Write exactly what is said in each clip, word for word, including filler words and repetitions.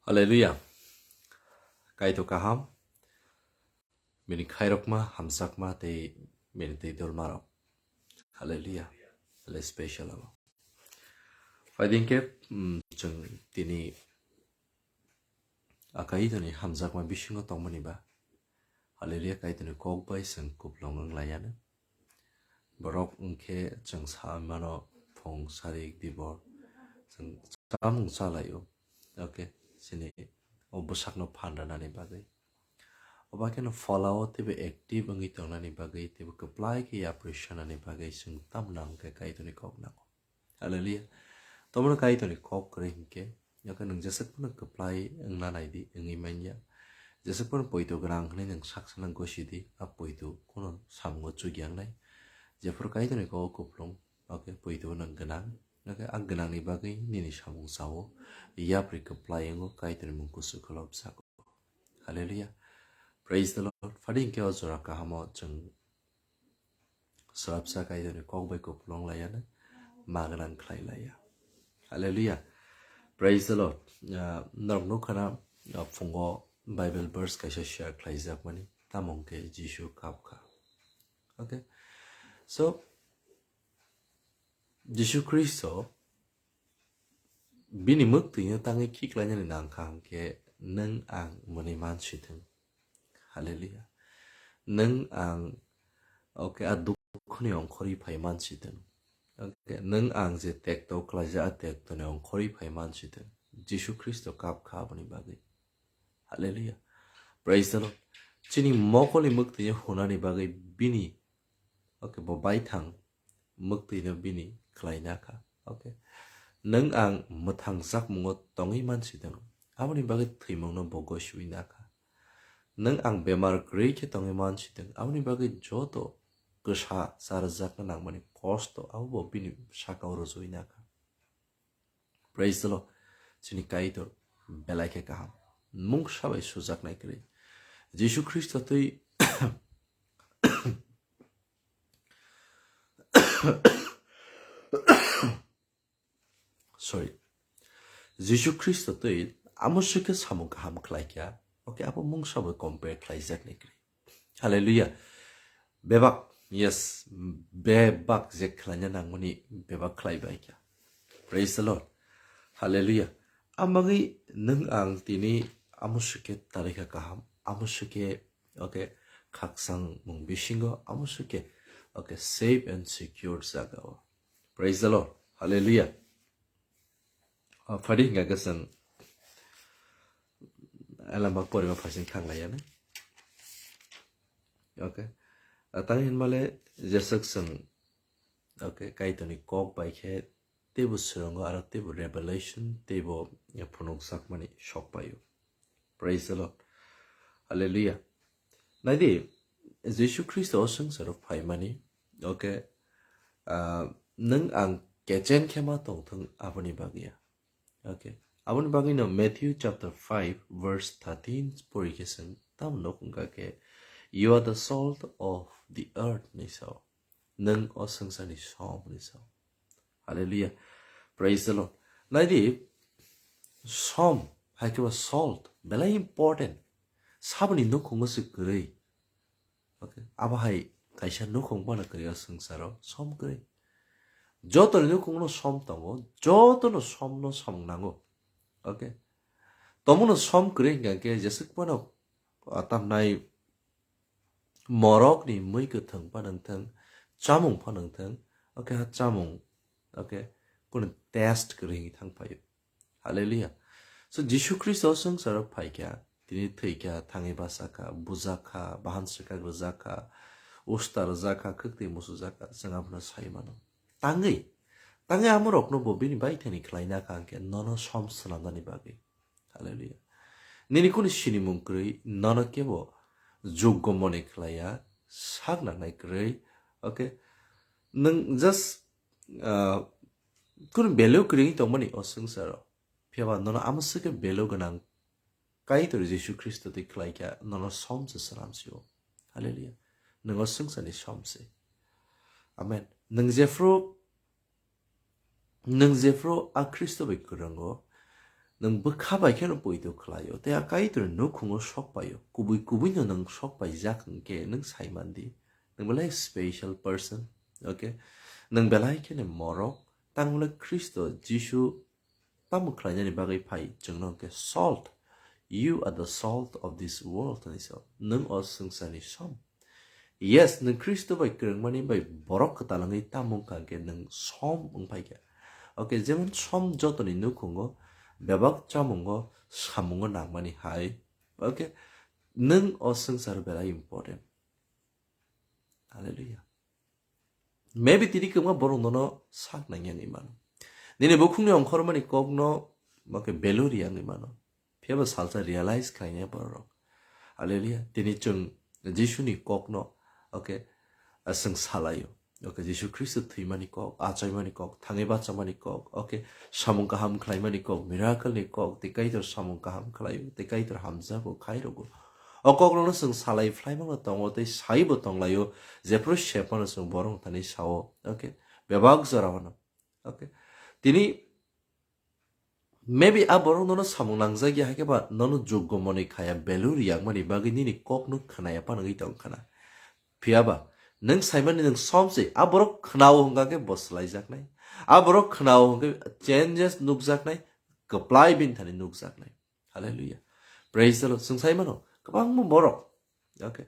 Hallelujah. Kaitor kaham, bini khairokma, hamjakma tei bini twi dulmarok. Hallelujah. Hallelujah special abo. Phaidi hwnkhe, mm, chwng tini a Kaitorni hamjakma bisingo tongmani ba. Hallelujah, Kaitorni kok bai chwng kuplung wng laiya no. Borok wngkhe chwng sa mano phung sarik dibor chwng chamung cha laio. Okay, chini o bwsakno phan rwnani bagwi. Oba kheno pholao teibo active wngwi tongnani bagwi teibo kwplai khe yapri sanani bagwi chwng tamo nang khe Kaitorni kok nango. Hallelujah. Tomono Kaitorni kok kwrwi hinkhe, yakhe nwng jeswk phano kwplai wngna naidi, wngwi manya. Jeswk phano poito gwnang hwnwi nwng sak sana gosi di, a poito kuno samungo chukya wngnai. Jephuru Kaitorni kok kuplung, okay, poito nwng gwnang, okay, a gwnangni bagwi nini samung chao, yapri kwplai wngo, Kaitorni mung kusu khulop sago. Hallelujah. Praise the Lord. Phaidi hinkhe o jora kahamo chwng swrapsa Kaitorni kok bai kuplung laiyano ma gwnang khlai laiya. Hallelujah. Praise the Lord. Ah, norok nukha na, ah, phungo Bible verse kaisa share khlaijakmani, tamo hwnkhe Jisu kap kha. Okay. So, Jisu Khristo bini mwktwino tangwi khiklainani nangkha hwnkhe nwng ang mwnwi mansithwng. Hallelujah. Nwng ang, okay, a dukhoni ongkhorwi phai mansithwng. Okay, nwng ang je tekto khlaijak a tektoni ongkhorwi phai mansithwng. Jisu Khristo kap kha aboni bagwi. Hallelujah. Praise the Lord. Chini mokolni mwktwino hunani bagwi bini, okay, bo baithang mwktwino bini khlaina kha. Okay. Nwng ang mwthang jakmungo tongwi mansithwng. Aboni bagwi thwimungno bo gosiwi nakha. Nwng ang bemar kwrwi khe tongwi mansithwng. Aboni bagwi joto kwsa charwjakna nangmani kosto abo bo bini sakao rwjwi nakha. Praise the Lord. Chini Kaitor belai khe kaham. Mungsa bai sujaknai kwrwi. Jisu Khristo twi Sorry. Jisu Khristo twi amo swkhe samung kaham khlai kha. Okay, abo mungsa bai compare khlaijaknai kwrwi. Hallelujah. Bebak, yes, bebak je khlaina nangmani bebak khlai bai kha. Praise the Lord. Hallelujah. Amagwi nwng ang tini amo swkhe tarikha kaham, amo swkhe, okay, khaksang mung bisingo, amo swkhe, okay, safe and secure jaga o. Praise the Lord. Hallelujah. Ah, phaidi hingka khe chwng elamba porima phaising thang laiyani. Okay. Ah, tang hinmale jeswk chwng, okay, Kaitorni kok bai khe teibo swrwngo aro teibo revelation teibo phunukjakmani sok paio. Praise the Lord. Hallelujah. Naidi, Jisu Khristo o swngcharo phaimani, okay, ah, nwng ang kechen khe ma tongthwng aboni bagwi ya. Okay. Aboni bagwi no Matthew chapter five verse thirteen pori khe chwng tamo nuk wngkha khe, "You are the salt of the earth," hinwi sao. Nwng o swngcharni som hinwi sao. Hallelujah. Praise the Lord. Naidi, som, hai khe ba salt, belai important. Saboni nukhungo se kwrwi. Okay. Abo hai kaisa nukhung bono kwrwi o swngcharo som kwrwi. Jotoni nukhungo som tongo, jotono somno samung nango. Okay. Tomono som kwrwi hingka khe jeswk bono, ah, tamnai morokni mui kwthwng phano wngthwng, chamung phano wngthwng, okay, ha chamung, okay, kunu test kwrwi wngwi thang phaio. Hallelujah. So, Jisu Khristo swngcharo phaikha, tini thwikha, thangwi bachakha, bujakha, bahan swkak rwjakha, usta rwjakha, khwktwi musujakha, chwng abono sai mano. Tangwi, tangwi amorokno bo bini baithani khlaina kha hwnkhe nono som swnamnani bagwi. Hallelujah. Nini kunu sinimung kwrwi nono kebo joggo mone khlaiya, sak nangnai kwrwi. Okay. Nwng just, ah, kunu value kwrwi wngwi tongmani o swngcharo. Phiya ba nono amo swkhe value gwnang Kaitor Jisu Khristo twi khlai kha, nono som se swnam sio. Hallelujah. Nwng o swngcharni som se. Amen. Nwng jephru Nwng jephru a Khristo bai kwrwngo, Nwng bwkha bai kheno poito khlaio, tei a Kaitorni nukhungo sok paio. Kubui kubui no nwng sok paijak hwnkhe nwng sai man di, nwng belai special person. Okay? Nwng belai kheno morok, tangmwlai Khristo Jisu tamo khlainani bagwi phai chwngno hwnkhe salt. "You are the salt of this world," hwnwi sao. Nwng o swngcharni som. Yes, nwng Khristo bai kwrwngmani bai borok kwtal wngwi tamo wngkha hwnkhe nwng som wngphaikha. Okay, jemon som jotoni nukhungo, bebak chamungo, samungo nangmani hai. Okay, nwng o swngcharo belai important. Hallelujah. Maybe tini kwbangma borok nono sak nangya wngwi mano. Nini bukhukni ongkhormani kokno, okay, beluri wngwi mano. Phiya ba salsa realize khlainai borok. Hallelujah. Tini chwng Jisuni kokno, okay, ah, chwng salaio. Okay, Jisu Khristo thwimani kok, achaimani kok, thangwi bachamani kok, okay, samung kaham khlaimani kok, miracle ni kok, tei Kaitor samung kaham khlaio, tei Kaitor hamjago, khairogo. O kokrokno chwng salai phlaimano tongo, tei saibo tonglaio, jephru sephano chwng borok thani sao, okay, bebak jorao no, okay. Tini Maybe a borok nono samung nangjak ya, hai khe ba nono juggo moni khaya, value riyakmani bagwi nini kokno khwnaya phano wngwi tong khna. Phiya ba, nwng saimani nwng som se, a borok khwnao hwnkha khe bo swlaijaknai. A borok khwnao hwnkhe changes nukjaknai, kwplai bini thani nukjaknai. Hallelujah. Praise the Lord. Chwng sai mano, kwbangma borok. Okay.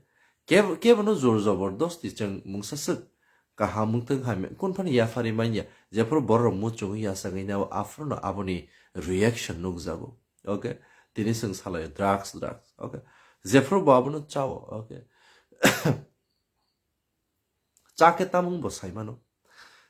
Kebo, kebo no jor jobordosti chwng mungsa swk kaham wngthwng hamya, kun phano yaphari manya, jephru borok muchungwi yachagwi nao, aphuru no aboni reaction nukjago. Okay. Tini chwng salaio drugs, drugs. Okay. Jephru bo abono chao. Okay. Cha khe tamung bo sai mano.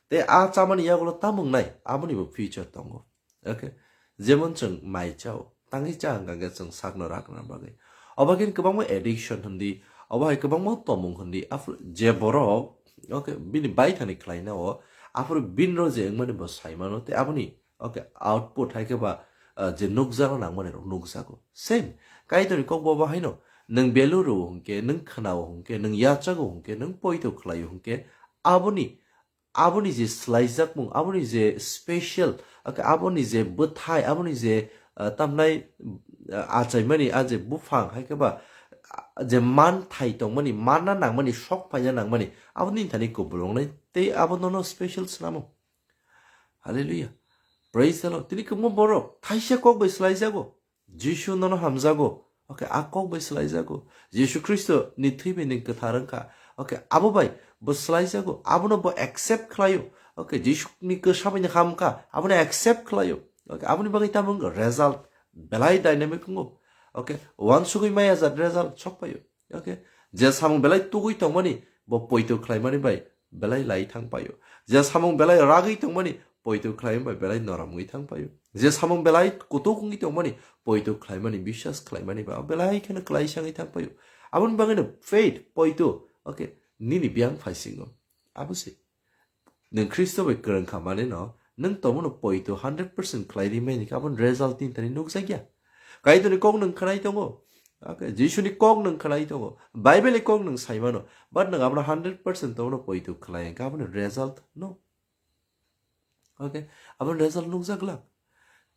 Tei a chamani yagulo tamung nai, aboni bo future tongo. Okay? Jemon chwng mai chao, tangwi cha hwnkha khe chwng sakno rakna bagwi. Obo khe kwbangma addiction hwndi, obo hai kwbangma tomung hwndi, aphuru je borok, okay, bini baithani khlaina o, aphuru binro je wngmani bo sai mano, tei aboni Okay, output hai khe ba, ah, je nukjakna nangmani rok nukjago. Same, Kaitorni kok bo bo haino, nwng value rwo hwnkhe, nwng khwnao hwnkhe, nwng yachago hwnkhe, nwng poito khlaio hwnkhe, aboni, aboni je swlaijakmung, aboni je special, okay, aboni je bwthai, aboni je, ah, tamnai, ah, achaimani, a je buphang hai khe ba, ah, je man thai tongmani, manna nangmani, sok phaina nangmani, aboni thani kubulungnai tei abo nono special swnamo. Hallelujah. Praise the Lord. Tini kwbangma borok thaisa kok bai swlaijago. Jisu nono hamjago. Okay, a kok bai swlaijago. Jisu Khristo ni thwi bai nwng kwthar wngkha. Okay, abo bai bo swlaijago. Abono bo accept khlaio. Okay, Jisu ni kwsa bai nwng hamkha. Abono accept khlaio. Okay, aboni bagwi tamo wngkha result belai dynamic wngo. Okay, uansugwi maya jat result sok paio. Okay, je samung belai tugwi tongmani bo poito khlaimani bai belai lai thang paio. Je samung belai ragwi tongmani poito khlaimani bai belai norom wngwi thang paio. Je samung belai kutuk wngwi tongmani poito khlaimani, biswas khlaimani ba belai kheno klai sangwi thang paio. Aboni bagwino faith, poito, okay, nini biyang phaisingo. Abo se. Nwng Khristo bai kwrwng kha mane no, nwng tomono poito hundred percent khlai ri mani khe aboni result tini thani nukjakya. Kaitorni kok nwng khnai tongo. Okay, Jisuni kok nwng khlai tongo, Bible ni kok nwng sai mano, but nwng abono hundred percent tomono poito khlai hwnkhe aboni result no. Okay, aboni result nukjak lang.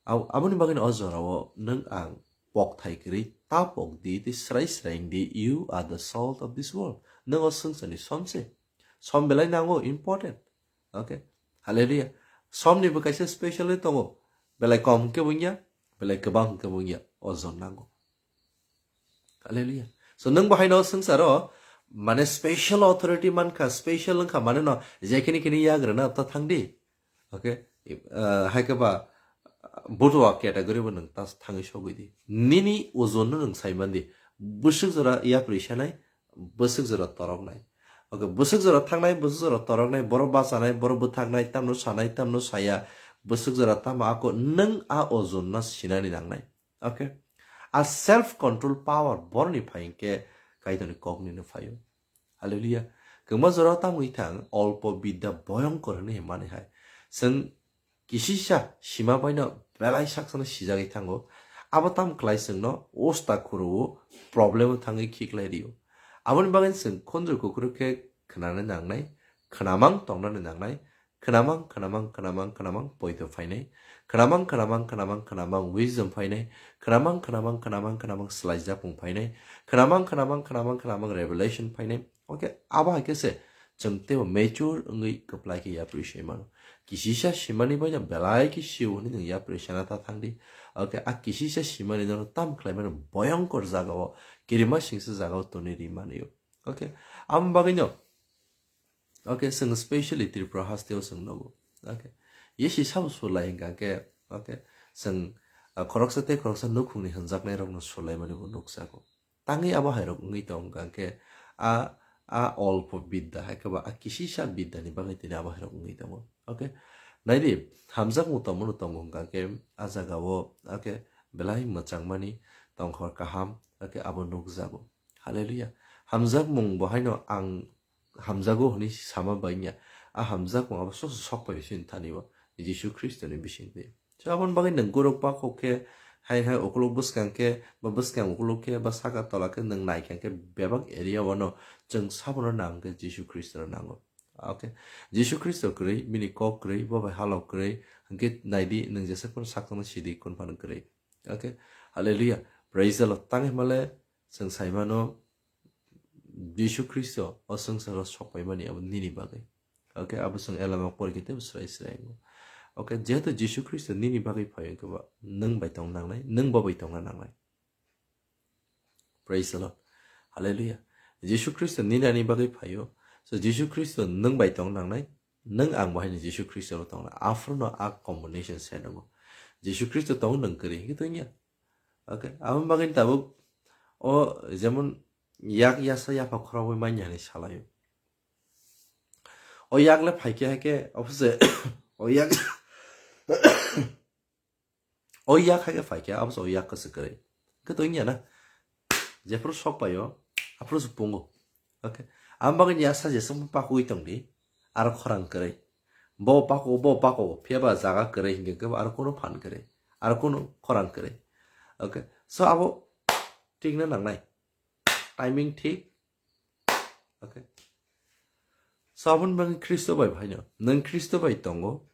Ab-, aboni bagwi o jorao nwng ang pok thai kwrwi ta pok di, tei srai srai wng di, "You are the salt of this world." Nwng o swngcharni som se. Som belai nango, important. Okay, hallelujah. Somni bo kaisa special tongo, belai kom hwnkhe bo wngya, belai kwbang hwnkhe bo wngya, ojon nango. Hallelujah. So, nwng bo haino swngcharo, mane special authority mankha, special wngkha, mane no, je khini khini yagrana ta thangdi. Okay? Ah, hai khe ba, butua category bo nwng ta thangwi sogwi di. Nini ojon no nwng sai man di. Bwswk jora yapri sanai, bwswk jora toroknai. Okay, bwswk jora thangnai, bwswk jora toroknai, borok bachanai, borok bwthaknai, tamno sanai, tamno saya, bwswk jora tamo ako nwng a ojon no sinani nangnai. Okay? A self control power borni phai hwnkhe Kaitorni kokni no phaio. Hallelujah. Kwma jora tamo ithang olpo bidya boyongkor hinwi mani hai. Chwng kisisa sima baino belai saksano sijagwi thango. Abo tamo klai chwngno usta khuru problem thangwi khiklai rio. Aboni bagwi chwng khonjor kukruk khe khnana nangnai, khnamang tongnani nangnai, Khwnamang, khwnamang, khwnamang, khwnamang poito phainai. Khwnamang, khwnamang, khwnamang, khwnamang wisdom phainai. Khwnamang, khwnamang, khwnamang, khwnamang swlaijakmung phainai. Khwnamang, khwnamang, khwnamang, khwnamang revelation phainai. Okay, abo hai khe se chwng teibo mature wngwi kwplai khe yapri swi mano. Kisisa simani bai no belai khe sio hwnwi nwng yapri sana ta thang di. Okay, a kisisa simani no tam khlai mano boyongkor jagao, kirima singsa jagao tonwi ri mani o. Okay, amo bagwi no, okay, chwng specially Tripura hasteo chwng nogo. Okay, yesi sabo sulai hingka khe, okay, chwng, ah, khoroksa tei khoroksa nukhungni hwnjaknai rokno sulaimani bo nukjago. Tangwi abo hai rok wngwi tong hingka khe a, a olpo bidda hai khe ba a kisisa bidda ni bagwi tini abo hai rok wngwi tongo. Okay, naidi, hamjakmung tongmano tongo hingka khe a jagao, okay, belai mwchangmani tongkhor kaham, okay, abo nukjago. Hallelujah. Hamjakmung bo haino ang hamjago hwnwi sama bai wngya. A hamjakmung abo soso sok pai sini thani o Jisu Khristoni bisingtwi. So, aboni bagwi nwng guruk pakhuk khe, hai hai ukuluk bwskang khe, ba bwskang ukuluk khe, ba saka tola khe nwng nai kha khe bebak area o no chwng sabono nang khe Jisu Khristono nango. Okay. Jisu Khristo kwrwi, bini kok kwrwi, bo bai halok kwrwi, hwnkhe naidi nwng jesa phano sakno sidi kunphano kwrwi. Okay. Hallelujah. Praise the Lord. Tang himale chwng saimano Jisu Khristo o swngcharo sokpaimani abo nini bagwi. Okay, abo chwng elama pori khe teibo swrai swrai wngo. Okay, jehetu Jisu Khristo nini bagwi phaio hwnkhe ba nwng bai tong nangnai, nwng bo bai tongna nangnai. Praise the Lord. Hallelujah. Jisu Khristo nini ani bagwi phaio. So Jisu Khristo nwng bai tong nangnai, nwng ang bo haino Jisu Khristo bo tong nangnai. Aphuru no a combination se nango. Jisu Khristo tong nwng kwrwi hwnkhe tongya. Okay, abo bagwi tabuk o jemon yak yasa yapha khorokbai manya hinwi salaio. O yak le phaikhe haikhe, obose o yak, o yak haikhe phaikhe, obose o yak kwswk kwrwi. Hwnkhe to wngya na? Jephuru sok paio, aphuru se pungo. Okay. Ang bagwi ni asa jeswk pakugwi tongdi, aro khorang kwrwi. Bo pakugo, bo pakugo, phiya ba jaga kwrwi hinkhe kebo aro kono phan kwrwi, aro kono khorang kwrwi. Okay. So abo thik na nangnai. Timing thik. Okay. So aboni bagwi Khristo bai phaino. Nwng Khristo bai tongo.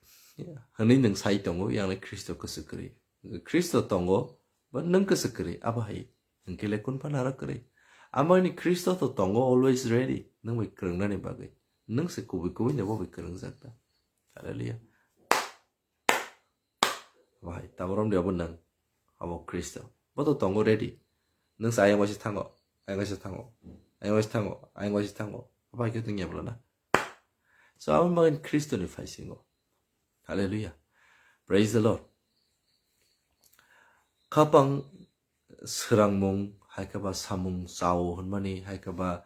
Hwnwi nwng sai tongo, yang le Khristo kwswk kwrwi. Khristo tongo, ba nwng kwswk kwrwi, abo hai. Hwnkhe le kun phano aro kwrwi. Amani Khristo to tongo always ready. Nwng bai kwrwngnani bagwi. Nwng se kubui kubui ni bo bai kwrwngjak da. Hallelujah. Bai, taborom de abo nwng. Abo Khristo. Bo to tongo ready. Nwng se ayang waisa thango. Ayang waisa thango. Ayang waisa thango. Ayang waisa thango. Abo hai khe tongya bwla na. So, abo bagwi Khristo ni phaisingo. Hallelujah. Praise the Lord. Khapang swrangmung, hai khe ba samung chao hwnmani, hai khe ba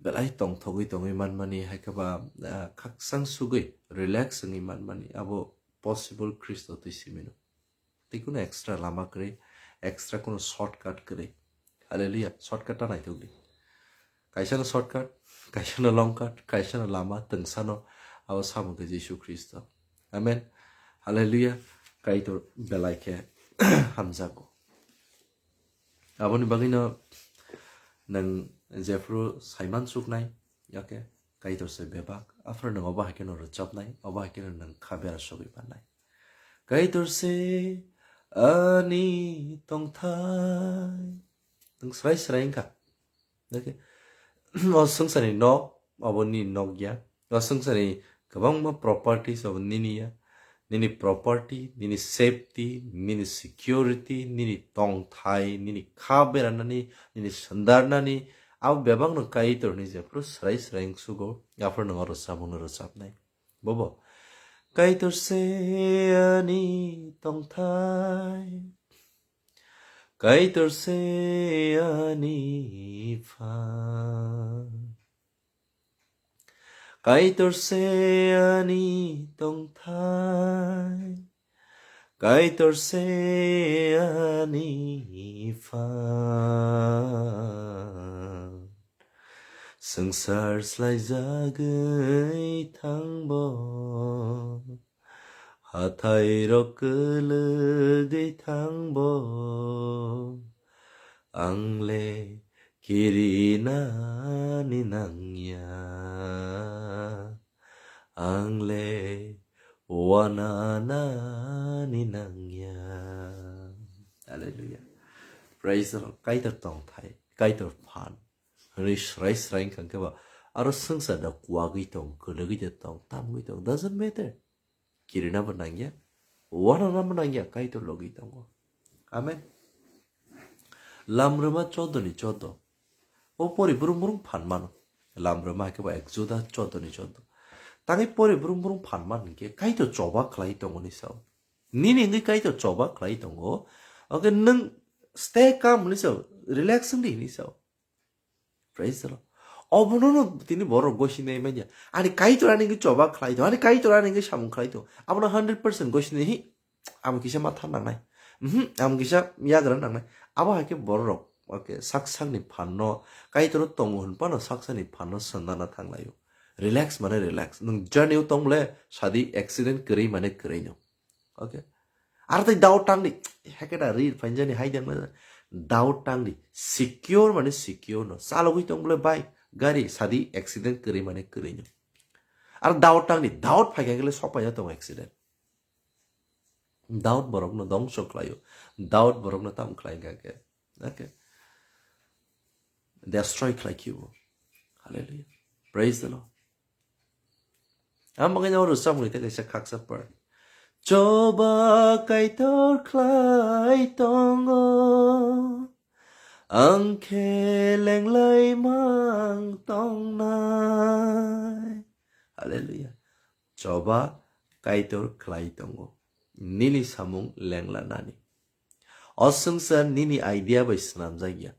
belai tongthogwi tongwi manmani, hai khe ba, ah, khakchang sugwi relax wngwi manmani, abo possible Khristo twi simino. Tei kuno extra lama kwrwi, extra kuno shortcut kwrwi. Hallelujah, shortcut ta naithok di. Kaisa no shortcut, kaisa no long cut, kaisa no lama twngsa no, abo samung khe Jisu Khristo. Amen. Hallelujah. Kaitor belai khe hamjago. Aboni bagwino nwng jephuru saiman suknai, okay, Kaitor se bebak, aphuru nwng obo hai kheno rwchapnai, obo hai kheno nwng kha bera sogwi mannai. Kaitor se ani tongthai. Nwng srai srai wngkha. Okay. O swngcharni nok, abo nini nok ya. O swngcharni kwbangma properties abo nini ya. Nini property, nini safety, nini security, nini tongthai, nini kha beranani, nini sandarnani, abo bebakno Kaitorni jephuru srai srai wngsugo, aphuru nwng oro samungno rwchapnai. Bobo, Kaitor se ani tongthai. Kaitor se ani phan. Kaitor se ani tongthai. Kaitor se ani phan. Swngchar slaijagwi thangbo. Hathai rok kwlwgwi thangbo, ang le kirinani nangya. Ang le uananani nangya. Hallelujah. Praise the Lord. Kaitor tongthai, Kaitor phan. Hwnwi srai srai wngkha khe ba aro swngchar da kuagwi tong, kwlwgwi de tong, tamgwi tong, doesn't matter. Kirina bo nangya, uanana bo nangya, Kaitor logi tongo. Amen. Lamrwma choddo ni choddo. O pori brung brung phan mano. Lamrwma khe ba Exodus choddo ni choddo. Tangwi pori brung brung phan man hinkhe Kaitor choba khlai tongo ni sao. Nini wngwi Kaitor choba khlai tongo. Oke nwng stay calm ni sao, relax wng di ni sao. Praise the Lord. Obono no tini borok gosinai manya. Ani Kaitor ani wngwi choba khlai tongo. Ani Kaitor ani wngwi samung khlai tongo. Abono hundred percent gosinai hi. Amo kisa matha nangnai. Mhm, amo kisa yagra nangnai. Abo hai khe borok, oke, sak sakni phanno, Kaitor tongo hwn phano sak sakni phanno swnna na thanglaio. Relax mane relax. Nwng journey o tong le sadi accident kwrwi mane kwrwi no. Oke. Ar tei doubt tang di. Hekeda ri phainjani hai dang na. Doubt tang di. Secure mane secure no. Chalogwi tong bole bike, gari, sadi accident kwrwi mane kwrwi no. Ar doubt tang di. Doubt phai kha khe le sok paina tongo accident. Doubt borok no dongso khlaio. Doubt borok no tam khlai kha khe. Oke. Destroy khlai khibo. Hallelujah. Praise the Lord. Ang bagwi no rwchapmung tei kaisa khaksa par. Choba Kaitor khlai tongo, ang khe lenglai mang tongnai. Hallelujah. Choba Kaitor khlai tongo, nini samung lengla nani. O swngchar nini idea bai swnamjak ya.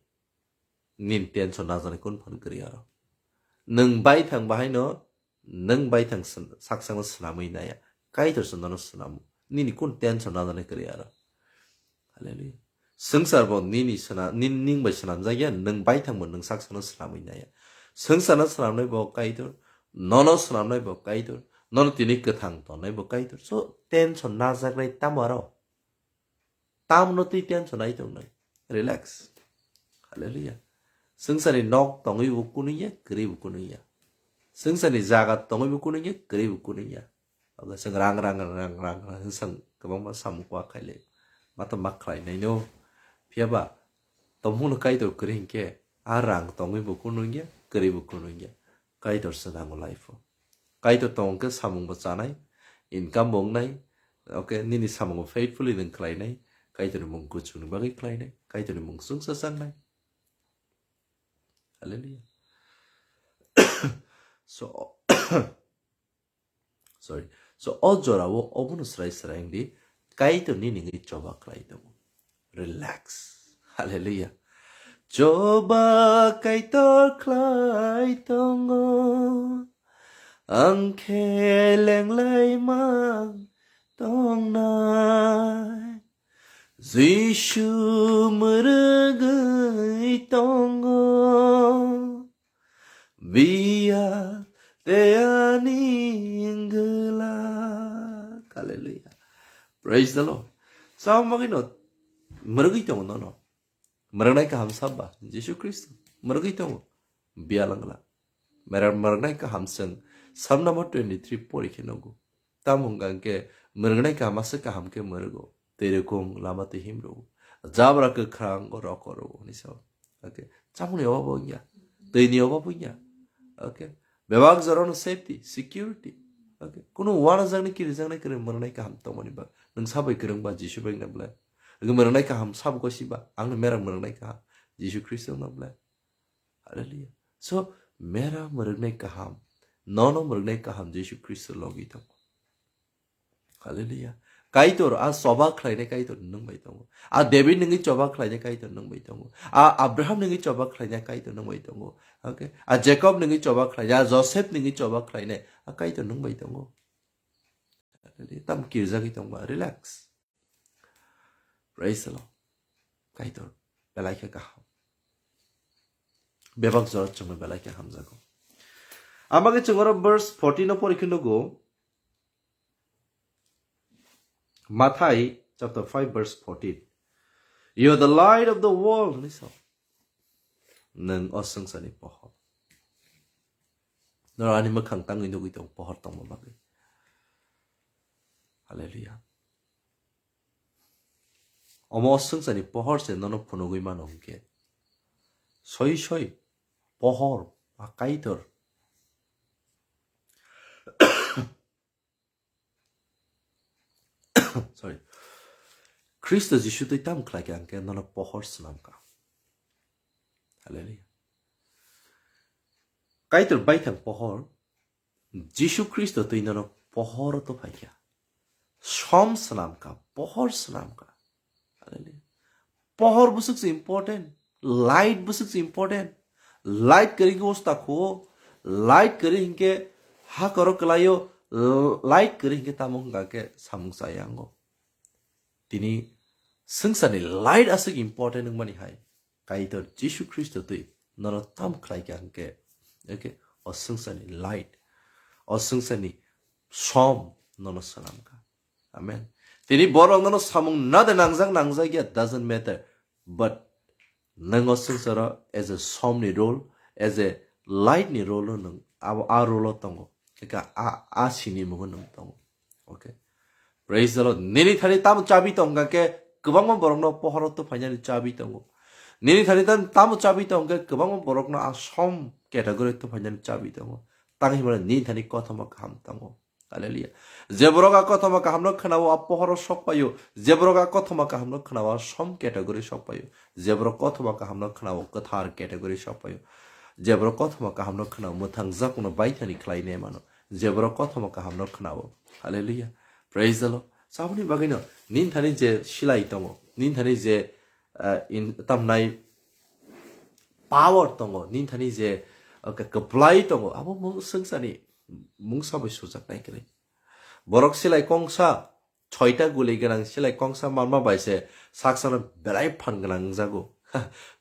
Nini tension najaknai kun phan kwrwi aro. Nwng baithang bahaino, nwng baithang swn-, saksano swnamwi naya. Kaitor se nono swnamo. Nini kun tension najaknai kwrwi aro. Hallelujah. Swngchar bo nini sna-, nin-, ning bai swnamjak ya, nwng baithang bo nwng saksano swnamwi naya. Swngcharno swnamnai bo Kaitor, nono swnamnai bo Kaitor, nono tini kwthang tongnai bo Kaitor. So, tension najaknai tamo aro? Tamno twi tension ai tongnai? Relax. Hallelujah. Swngcharni nok tongwi bo kunui ya, kwrwi bo kunui ya. Swngcharni jaga tongwi bo kunui ya, kwrwi bo kunui ya. Oke, chwng rang, rang, rang, rang, rang, rang, chwng kwbangma samung kwak khaile. Mata mak khlainaino. Phiyaba, tongmungno Kaitor kwrwi hinkhe, a rang tongwi bo kunui ya, kwrwi bo kunui ya. Kaitor se nango life o. Kaitor tong khe samung bo chanai, income bo wngnai, oke, nini samung bo faithfully nwng khlainai, Kaitorni mung kuchukni bagwi khlainai, Kaitorni mung chwngsa changnai. Hallelujah. So, sorry. So, o jorao obono srai srai wngdi, Kaitor nini wngwi choba khlai tongo. Relax. Hallelujah. Choba Kaitor khlai tongo, ang khe lenglai mang tongnai. Jisu mwrwgwi tongo, biya tei ani wngwlak. Hallelujah. Praise the Lord. Sa bagwi no mwrwgwi tongo nono. Mwrwngnai kaham saba Jisu Khristo. Mwrwgwi tongo. Biya wngwlak. Mera mwrwngnai kaham chwng Psalm number twenty-three pori khe nugo. Tamo hwnkha hwnkhe mwrwngnai kaham aswk kaham khe mwrwgo. Tei rwkung lama twi himrwo. Jabra kwkhwrang rokoro hwnwi sao. Okay. Chamungni obabo wngya. Twini obabo wngya. Okay. Bebak jorano safety, security. Okay. Kuno wanajaknai kirijaknai kwrwi mwrwngnai kaham tongmani ba. Nwng sabai kwrwngba Jisu bai wngna bwlai. Mwrwngnai kaham sabo gosi ba. Angni mera mwrwngnai kaham Jisu Khristo wngna bwlai. Hallelujah. So, mera mwrwngnai kaham, nono mwrwngnai kaham Jisu Khristo logi tongo. Hallelujah. Kaitor, a choba khlainai Kaitor nwng bai tongo. A David nungwi choba khlainai Kaitor nwng bai tongo. A Abraham nungwi choba khlainai Kaitor nwng bai tongo. Okay? A Jacob nungwi choba khlainai, a Joseph nungwi choba khlainai, a Kaitor nwng bai tongo. Hallelujah. Tam kirjagwi tongba, relax. Praise the Lord. Kaitor, belai khe kaham. Bebak jora chwngno belai khe hamjago. Amagwi chwng oro verse fourteen no pori khe nugo. Mathai chapter five verse fourteen. "You are the light of the world," hwnwi sao. Nwng o swngcharni pohor. Norok ani mwkhang tangwi nugwi tong pohor tongma bagwi. Hallelujah. Omo swngcharni pohor se nono phunugwi mano hwnkhe. Soi soi pohor ba Kaitor. Sorry. Khristo Jisu twi tam khlai kha hwnkhe nono pohor swnam kha. Hallelujah. Kaitor baithang pohor, Jisu Khristo twi nono pohor to phai kha. Som swnam kha, pohor swnam kha. Hallelujah. Pohor bwswk se important, light bwswk se important. Light kwrwi khe usta khuo, light kwrwi hinkhe ha koro kwlaio, light kwrwi hinkhe tamo hwnkha khe samung chaya wngo. Tini swngcharni light aswk important wngmani hai. Kaitor Jisu Khristo twi nono tam khlai kha hwnkhe, okay, o swngcharni light, o swngcharni som nono swnam kha. Amen. Tini borok nono samung nade nangjak nangjak ya, doesn't matter. But nwng o swngcharo as a somni role, as a light ni role o nwng abo a role o tongo. Eka a, a sini mungo nwng tongo. Okay. Praise the Lord. Nini thani tamo chabi tongkha khe kwbangma borokno pohoro tuphainani chabi tongo. Nini thani tam-, tamo chabi tongkha khe kwbangma borokno a som category tuphainani chabi tongo. Tang himano nini thani kothoma kaham tongo. Hallelujah. Je borok a kothoma kahamno khwnao a pohoro sok paio. Je borok a kothoma kahamno khwnao a som category sok paio. Je borok kothoma kahamno khwnao kwthar category sok paio. Je borok kothoma kahamno khwnao mwthangjakno baithani khlainai mano. Je borok kothoma kahamno khwnao. Hallelujah. Praise the Lord. Saboni bagwino nini thani je silai tongo, nini thani je, ah, in, tamnai power tongo, nini thani je, okay, kwplai tongo, abo mung swngchani mungsa bai sujaknai kwrwi. Borok silai kongsa, soita guli gwnang silai kongsa manma bai se saksano belai phan gwnang wngjago.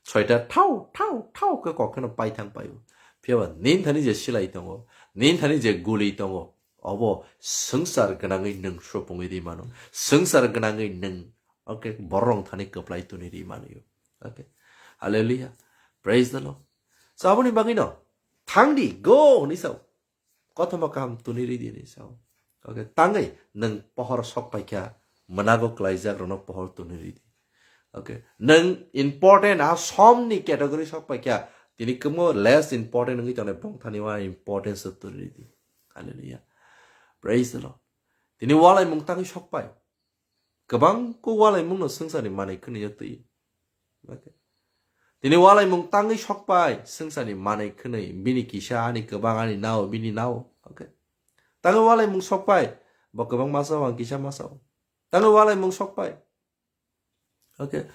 Soita thau, thau, thau khe kok kheno paithang paio. Phiyaba nini thani je silai tongo, nini thani je guli tongo, obo swngchar gwnangwi nwng supungwi ri mano. Swngchar gwnangwi nwng, okay, borok thani kwplai tuni ri mano. Okay. Hallelujah. Praise the Lord. So, aboni bagwino, thangdi, go, hwnwi sao. Kothoma kaham tuni ri di, hwnwi sao. Okay. Tangwi nwng pohor sok paikha, mwnago kwlaijak rokno pohor tuni ri di. Okay. Nwng important, a somni category sok paikha, tini kwmo less important wngwi tongnai, bongthani wa importance tuni ri di. Hallelujah. Praise the Lord. Tini walaimung tangwi sok pai. Kwbang khe walaimungno swngcharni manwi khwnwi twi. Okay. Tini walaimung tangwi sok pai, swngcharni manwi khwnwi, bini kisa ani kwbang ani nao, bini nao. Okay. Tangwi walaimung sok pai, bo kwbang masa o, ang kisa masa o. Tangwi walaimung sok pai. Okay.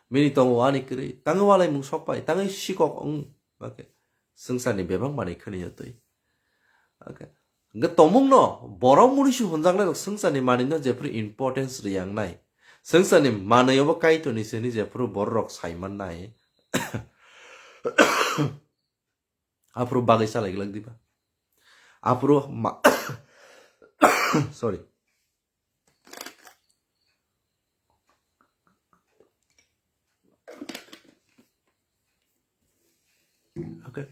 Bini tongo ani kwrwi, tangwi walaimung sok pai, tangwi sikok wng. Okay. Swngcharni bebak manwi khwnwi twi. Okay. Hwnkhe tongmungno borok muni se hwnjaknai rok swngcharni manwino jephru importance rwyangnai. Swngcharni manwi obo Kaitorni se hwnwi jephru borok rok saimannai. Aphuru bagwi chalai glak diba? Aphuru ma-, sorry. Okay.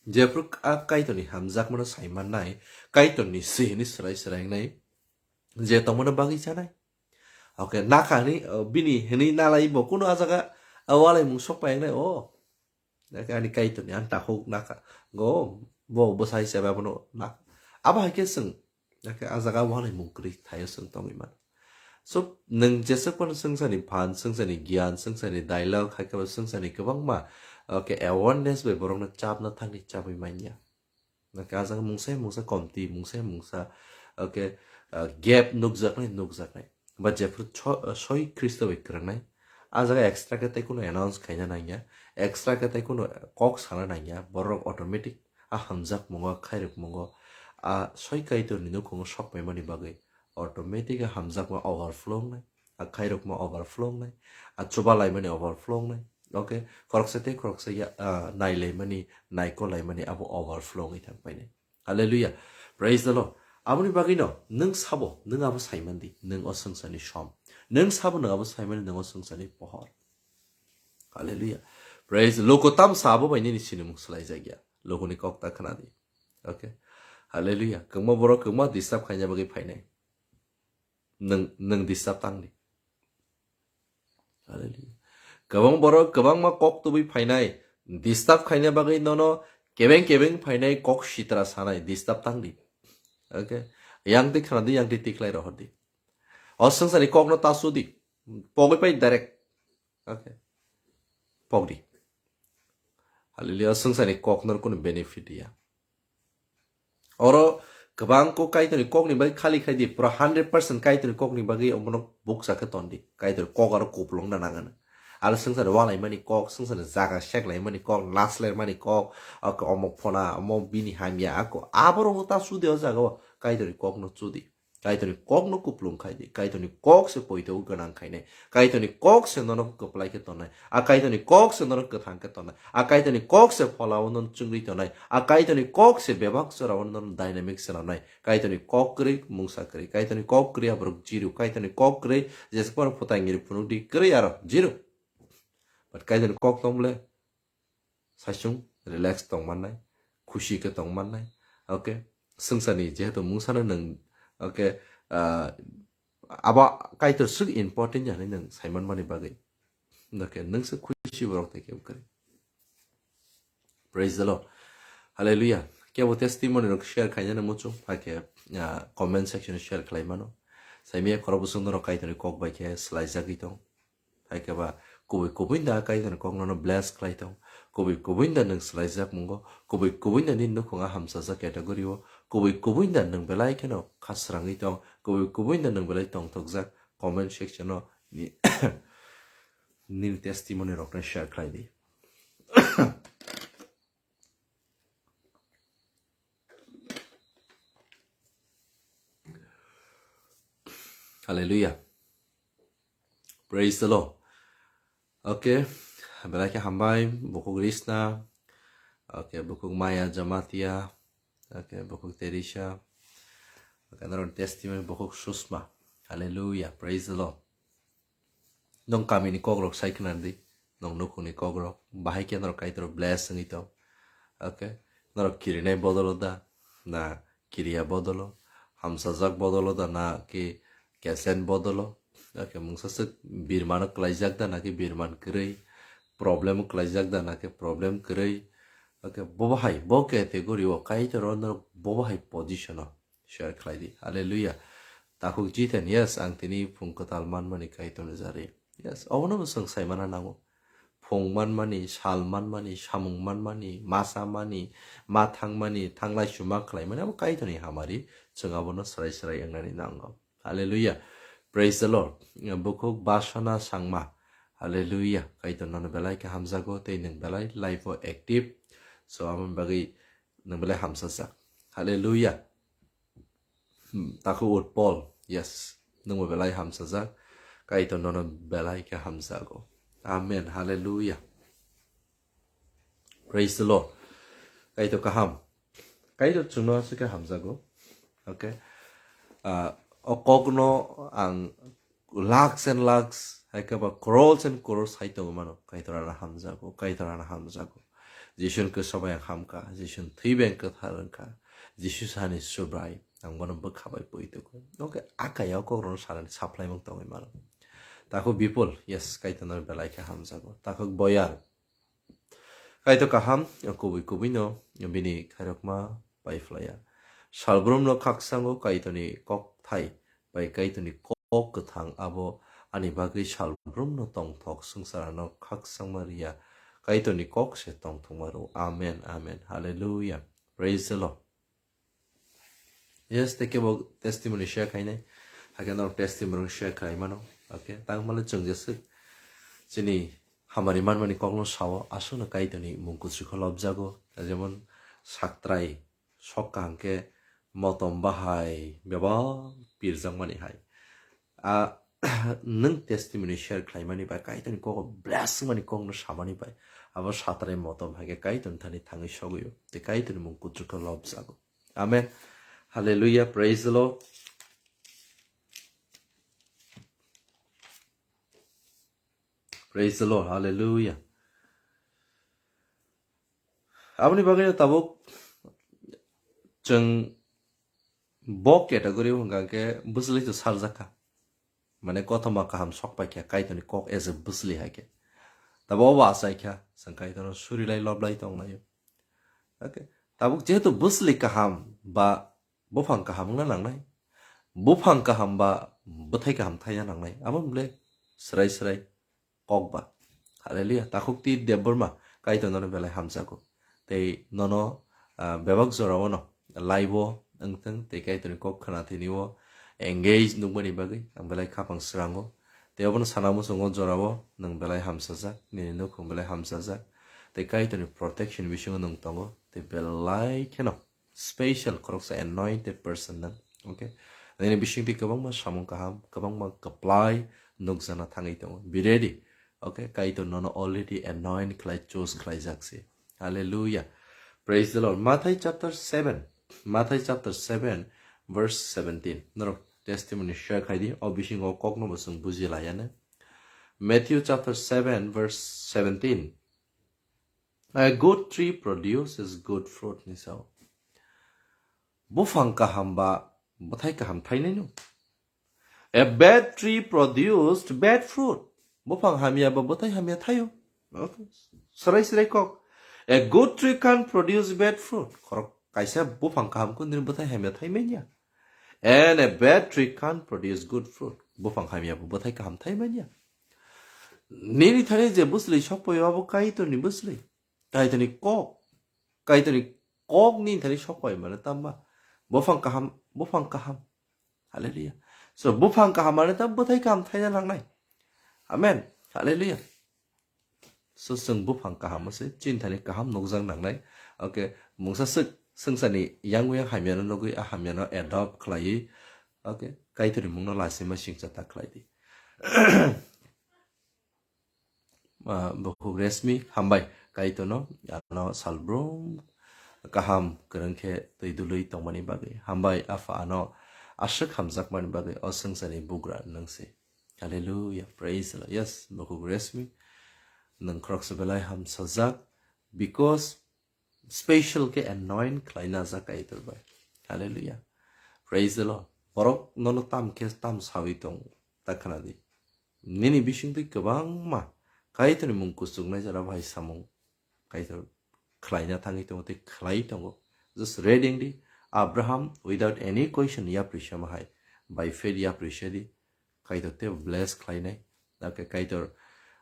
Jephru a Kaitorni hamjakmano saimannai, Kaitorni se hwnwi swrai swrai wngnai, je tongmano bagwi chanai. Okay, nakha hwnwi, uh, bini hwnwi nalai bo kunu a jaga, uh, walaimung sok pai wngnai, oh. Ani Kaitorni ang takhuk nakha, go, bo bwsai se bai bono nakha. Abo hai khe chwng, Hakhe a jaga walaimung kwrwi thaio chwng tongwi mano. So, nwng jeswk phano swngcharni phan, swngcharni giyan, swngcharni dialogue, hai khe bo swngcharni kwbangma, okay, awareness bai borokno chapna thangni chapwi manya. Hakhe a jaga mungsa mungsa komti, mungsa mungsa, okay, ah, gap nukjaknai, nukjaknai. Ba jephru cho-, soi Khristo bai kwrwngnai, a jaga extra khe tei kunu announce khaina nangya, extra khe tei kunu kok sana nangya, borok automatic a hamjakmungo, khairokmungo, a soi Kaitorni nukhungo sokpaimani bagwi automatic a hamjakma overflow wngnai, a khairokma overflow wngnai, a chubalaimani overflow wngnai. Okay, khoroksa tei khoroksa ya, ah, nailaimani, naikolaimani abo overflow wngwi thang painai. Hallelujah. Praise the Lord. Aboni bagwino nwng sabo, nwng abo saimandi, nwng o swngcharni som. Nwng sabo, nwng abo saimandi, nwng o swngcharni pohor. Hallelujah. Praise. Luku tamsa abo bai nini sinimung swlaijakya. Lukuni kok ta khwnadi. Okay. Hallelujah. Kwbangma borok kwbangma disturb khaina bagwi phainai. Nwng, nwng disturb tangdi. Hallelujah. Kwbang borok kwbangma kok tubui phainai, disturb khaina bagwi nono kebeng kebeng phainai, kok sitra sanai, disturb tangdi. Okay? Yang twi khna di, yang twi tiklai rohor di. O swngcharni kokno ta su di. Pogwi pai direct. Okay. Pok di. Hallelujah. O swngcharni kokno kunu benefit ya. Oro kwbang kok Kaitorni kokni bagwi khali khai di, pura hundred percent Kaitorni kokni bagwi omono bukcha khe ton di. Kaitorni kok aro kupulung na nangano. Aro swngcharni walaimani kok, swngcharni jaga seklaimani kok, naslaimani kok, ako omo phona, omo bini hamya, ako aborok ta su di o jaga o Kaitorni kokno su di. Kaitorni kokno kupulung khai di. Kaitorni kok se poito gwnang khainai. Kaitorni kok se nono kwplai khe tongnai. A Kaitorni kok se nono kwthang khe tongnai. A Kaitorni kok se pholao nono chwngwi tongnai. A Kaitorni kok se bebak jorao nono dynamic se nangnai. Kaitorni kok kwrwi mungsa kwrwi. Kaitorni kok kwrwi aborok zero. Kaitorni kok kwrwi jesa phano phutai ngiri phunuk di kwrwi aro zero. But Kaitorni kok tong bole saichung relax tong mannai, khushi khe tong mannai. Okay, swngcharni jehetu mungsano nwng, okay, ah, abo Kaitor swk important ya hinwi nwng saimanmani bagwi. Okay, nwng se khushi borok tei kebo kwrwi. Praise the Lord. Hallelujah. Kebo testimony rok share khainani muchung, hakhe, ah, comment section share khlai mano. Saimaya khorok bwswk norok Kaitorni kok bai khe swlaijagwi tong. Hai khe ba kubui kubui da Kaitorni kok nono bless khlai tong. Kubui kubui da nwng swlaijak mungo. Kubui kubui da nini nukhunga hamsajak category o. Kubui kubui da nwng belai kheno khasrangwi tong. Kubui kubui da nwng belai tongthokjak. Comment section o ni-, nini testimony rokno share khlai di. Hallelujah. Praise the Lord. Okay, belai khe hambai, bukhuk Risna. Okay, bukhuk Maya Jamatia. Okay, bukhuk Teresa. Okay, norok testimony, bukhuk Susma. Hallelujah. Praise the Lord. Nong kamini kokrok sai khna di, nong nukhungni kokrok, bahai khe norok Kaitor bless wngwi tong. Okay, norok kirinai bodolo da, na kiriya bodolo, hamsajak bodolo da, na ki kesen bodolo. Okay, mungsa swk birmano klaijak da, na ki birman kwrwi, problem klaijak da, na ki problem kwrwi. Okay, bo bahai, bo category o Kaitor o norok bo bahai position o share khlai di. Hallelujah. Takhuk Jiten, yes, ang tini phung kwtal manmani Kaitorni jari. Yes, obono bo chwng saimana nango. Phung manmani, sal manmani, samung manmani, ma samani, ma thangmani, thanglai chuma khlaimani, abo Kaitorni hamari, chwng abono srai srai wngnani nango. Hallelujah. Praise the Lord. Bukhuk Basana Sangma. Hallelujah. Kaitor nono belai khe hamjago, tei nwng belai life o active. So, aboni bagwi nwng belai hamsajak. Hallelujah. Hmm, takhuk Utpol, yes, nwngbo belai hamsajak. Kaitor nono belai khe hamjago. Amen. Hallelujah. Praise the Lord. Kaitor kaham. Kaitor chwngno aswk khe hamjago. Okay. Ah, o kokno ang lakhs and lakhs, hai khe ba crores and crores hai tongwi mano. Kaitor ano hamjago, Kaitor ano hamjago. Jisu ni kwsa bai ang hamkha, Jisu ni thwi bai ang kwthar wngkha, Jisu sani Subrai, ang bono bwkha bai pui tugo. Okay, a kaya o kokrokno sanani saplaimung tongwi mano. Takhuk Bipul, yes, Kaitor no belai khe hamjago. Takhuk Boyar, Kaitor kaham, kubui kubui no bini khairokma pai phlaiya. Salbrum no khaksango Kaitor ni kokthai bai Kaitor ni kok kwthang abo ani bagwi salbrum no tongthok swngchar ano khakchangma riya. Kaitor ni kok se tongthokma rw. Amen, amen. Hallelujah. Praise the Lord. Yes, tei kebo testimony share khainai. Hakhe norok testimony share khai mano. Okay, tang male chwng jeswk chini hamari manmani kokno sao, aswkno Kaitorni mung kuchukho lobjago. Jemon saktrai sok kaham khe motom bahai bebak pirjakmani hai. A nwng testimony share khlaimani bai, Kaitorni kok bless wngmani kokno samani bai, abo satrai motom hai khe Kaitorni thani thangwi sogwi o, tei Kaitorni mung kuchukho lobjago. Amen. Hallelujah. Praise the Lord. Praise the Lord. Hallelujah. Aboni bagwi tabuk chwng bo category o hwnkha khe bwswlwi to sarjak kha. Mane kothoma kaham sok pai kha Kaitorni kok as a bwswlwi hai khe. Tabo obo achai kha, chwng Kaitorno surilai loblai tonglaio. Okay. Tabuk jehetu bwswlwi kaham ba buphang kaham wngna nangnai. Buphang kaham ba bwthai kaham thaina nangnai. Abo bole srai srai kok ba. Hallelujah. Takhuk ti Debbarma Kaitor nono belai hamjago. Tei nono, ah, bebak jorao no live o wngthwng tei Kaitorni kok khwna thini o engage nukmani bagwi ang belai khapang srango. Tei obono sana muchungo jorao nwng belai hamsajak, nini nukhung belai hamsajak. Tei Kaitorni protection bisingo nwng tongo. Tei belai kheno special khoroksa anointed person nang. Okay. Nini bisingtwi kwbangma samung kaham, kwbangma kwplai nukjana thangwi tongo. Be ready. Okay. Kaitor nono already anoint khlai, choose khlaijak se. Hallelujah. Praise the Lord. Mathai chapter seven. Mathai chapter seven, verse seventeen. Norok testimony share khai di. O bisingo kokno bo chwng buji laiya ne. Matthew chapter seven, verse seventeen. A good tree produces good fruit ni sao. Buphang kaham ba bwthai kaham thainai no. A bad tree produced bad fruit. Buphang hamya ba bwthai hamya thaio. Okay. Srai srai kok. A good tree can't produce bad fruit. Khorok kaisa buphang kaham kundri bwthai hamya thai manya. And a bad tree can't produce good fruit. Buphang hamya ba bwthai kaham thai manya. Nini thani je bwsli sokpoi abo Kaitorni bwsli. Kaitorni kok. Kaitorni kok nini thani sokpoi mane tamba. Buphang kaham, buphang kaham. Hallelujah. So buphang kaham mane tam bwthai kaham thaina nangnai. Amen. Hallelujah. So chwng buphang kaham se chini thani kaham nukjak nangnai. Okay, mungsa swk swngcharni yang yang hamyano nugwi a hamyano adopt khlaiwi. Okay, Kaitorni mungno laisima singcha ta khlai di. Ah, bukhuk Resmi, hambai, Kaitorno, ano salbrum kaham kwrwng khe twi dului tongmani bagwi. Hambai, Apha, ano aswk hamjakmani bagwi, o swngcharni bugra nwng se. Hallelujah, praise the Lord. Yes, bukhuk Resmi, nwng khoroksa belai hamsajak, because special khe anoint khlaina jak Kaitor bai. Hallelujah. Praise the Lord. Borok nono tam khe tam sawi tong ta khna di. Nini bisingtwi kwbangma Kaitorni mung kuchuknai jora bai samung Kaitor khlaina thangwi tongo tei khlai tongo. Just reading di Abraham without any question yapri sama hai. By faith yapri se di. Kaitor tei bless khlainai. Okay, Kaitor,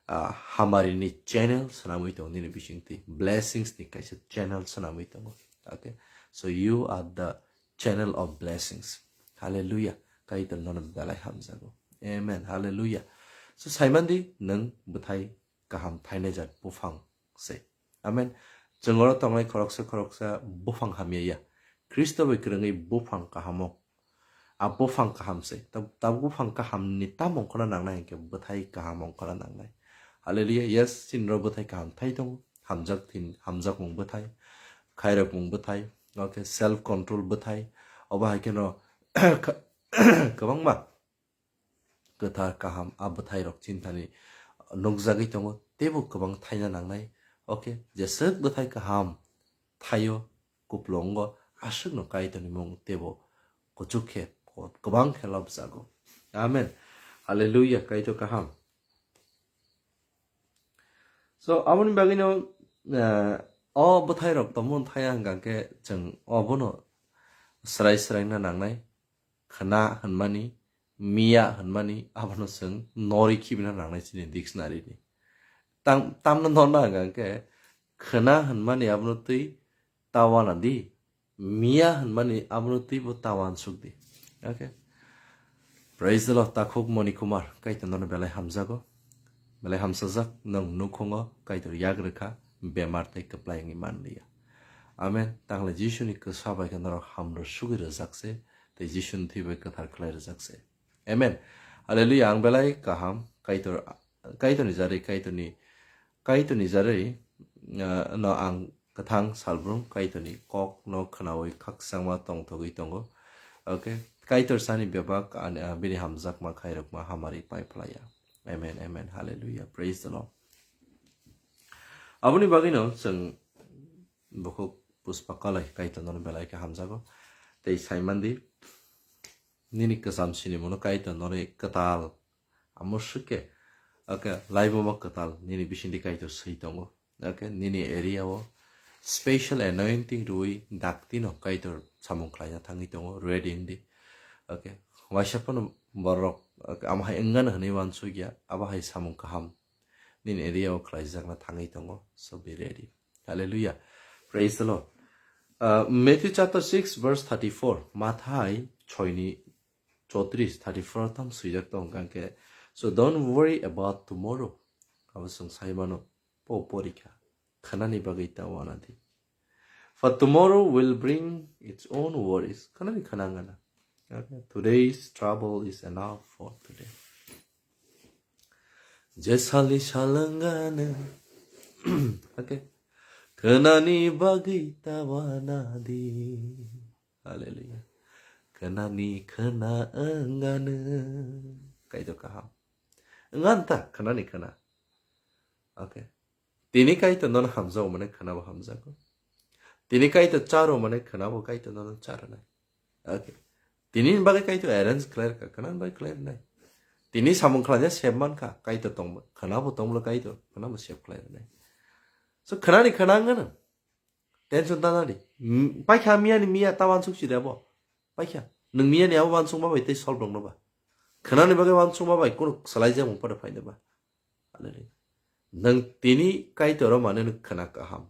ah, hamari ni channel swnamwi tongo nini bisingtwi. Blessings ni kaisa channel swnamwi tongo. Okay. So you are the channel of blessings. Hallelujah. Kaitor nono belai hamjago. Amen. Hallelujah. So saimandi nwng bwthai kaham thainai jat buphang se. Amen. Chwng oro tongnai khoroksa khoroksa buphang hamya ya. Khristo bai kwrwngwi buphang kahamo. A buphang kaham se. Ta, ta buphang kaham ni tamo khona nangnai hinkhe bwthai kaham khona nangnai. Hallelujah. Yes, chini ro bwthai kaham thai tongo. Hamjak thin, hamjakmung bwthai. Khairokmung bwthai. Okay, self control bwthai. Obo hai kheno kwbangma kwthar kaham a bwthai rok chini thani nukjagwi tongo, teibo kwbang thaina nangnai. Okay, jeswk bwthai kaham thaio, kuplungo aswkno Kaitorni mung teibo kuchuk khe, kwbang khe lobjago. Amen. Hallelujah, Kaitor kaham. So, aboni bagwino, eh, o bwthai rok tongmung thaya hwnkha khe chwng obono srai srai na nangnai. Khna hwnmani, miya hwnmani, abono chwng norwi khibina nangnai chini dictionary ni. Tam, tamno norna hwnkha khe khna hwnmani abono twi tawana di, miya hwnmani abono twibo tawansuk di. Okay. Praise the Lord, takhuk Moni Kumar, Kaitor nono belai hamjago. Belai hamsajak, nwng nukhungo Kaitor yak rwkha, bemar tei kwplai wngwi manliya. Amen. Tangle Jisuni kwsa bai khe norok hamrw sugwi rwjak se, tei Jisuni thwi bai kwthar khlai rwjak se. Amen. Hallelujah. Ang belai kaham, Kaitor, Kaitorni jarwi, Kaitorni, Kaitorni jarwi, ah, no ang kwthang salbrum Kaitorni kok no khnaui khakchangma tongthogwi tongo. Okay. Kaitor sani bebak ani, ah, bini hamjakma khairokma hamari pai phlaiya. Amen, amen. Hallelujah. Praise the Lord. Aboni bagwino chwng bukhuk Puspa Kalai Kaitor nono belai khe hamjago. Tei saimandi, nini kwcham sinimungno Kaitor nini kwtal amo swkhe, okay, laibomo kwtal nini bisingdi Kaitor swi tongo. Okay, nini area o special anointing rwi daktino Kaitor samung khlaina thangwi tongo, ready wngdi. Okay, waisa phano borok, okay, amo hai wngano hwnwi uansukya, abo hai samung kaham nini area o khlaijakna thangwi tongo. So be ready. Hallelujah. Praise the Lord. Uh, Matthew chapter six verse thirty-four. Mathai choini chotris, thirty-four tam swijak tong kangke. So don't worry about tomorrow. Abo chwng sai mano, po porikha. Khanani bagwi ta wana di. For tomorrow will bring its own worries. Khanani khana ngana. Okay. Today's trouble is enough for today. Jesali salangana. Okay. Khanani bagwi ta wana di. Hallelujah. Khanani khana wngano. Kaitor kaham. Wnganta khanani khana. Okay. Tini Kaitor nono hamjago mane khanabo hamjago. Tini Kaitor charo mane khanabo Kaitor nono charanai. Okay. Tini bagwi Kaitor arrange khlairwkha, khanani bagwi khlairwnai. Tini samung khlaina sep mankha, Kaitor tongma, khanabo tongmolo Kaitor, khanabo sep khlairwnai. So khanani khana wngano. Tension ta nadi. M-, paikha miyani miya ta wansuk si rebo. Paikha. Nwng miyani abo wansukma bai tei solve rwngno ba. Khanani bagwi wansukma bai kunu swlaijakmung pada phaino ba. Already. Nwng tini Kaitoro mane nwng khana kaham.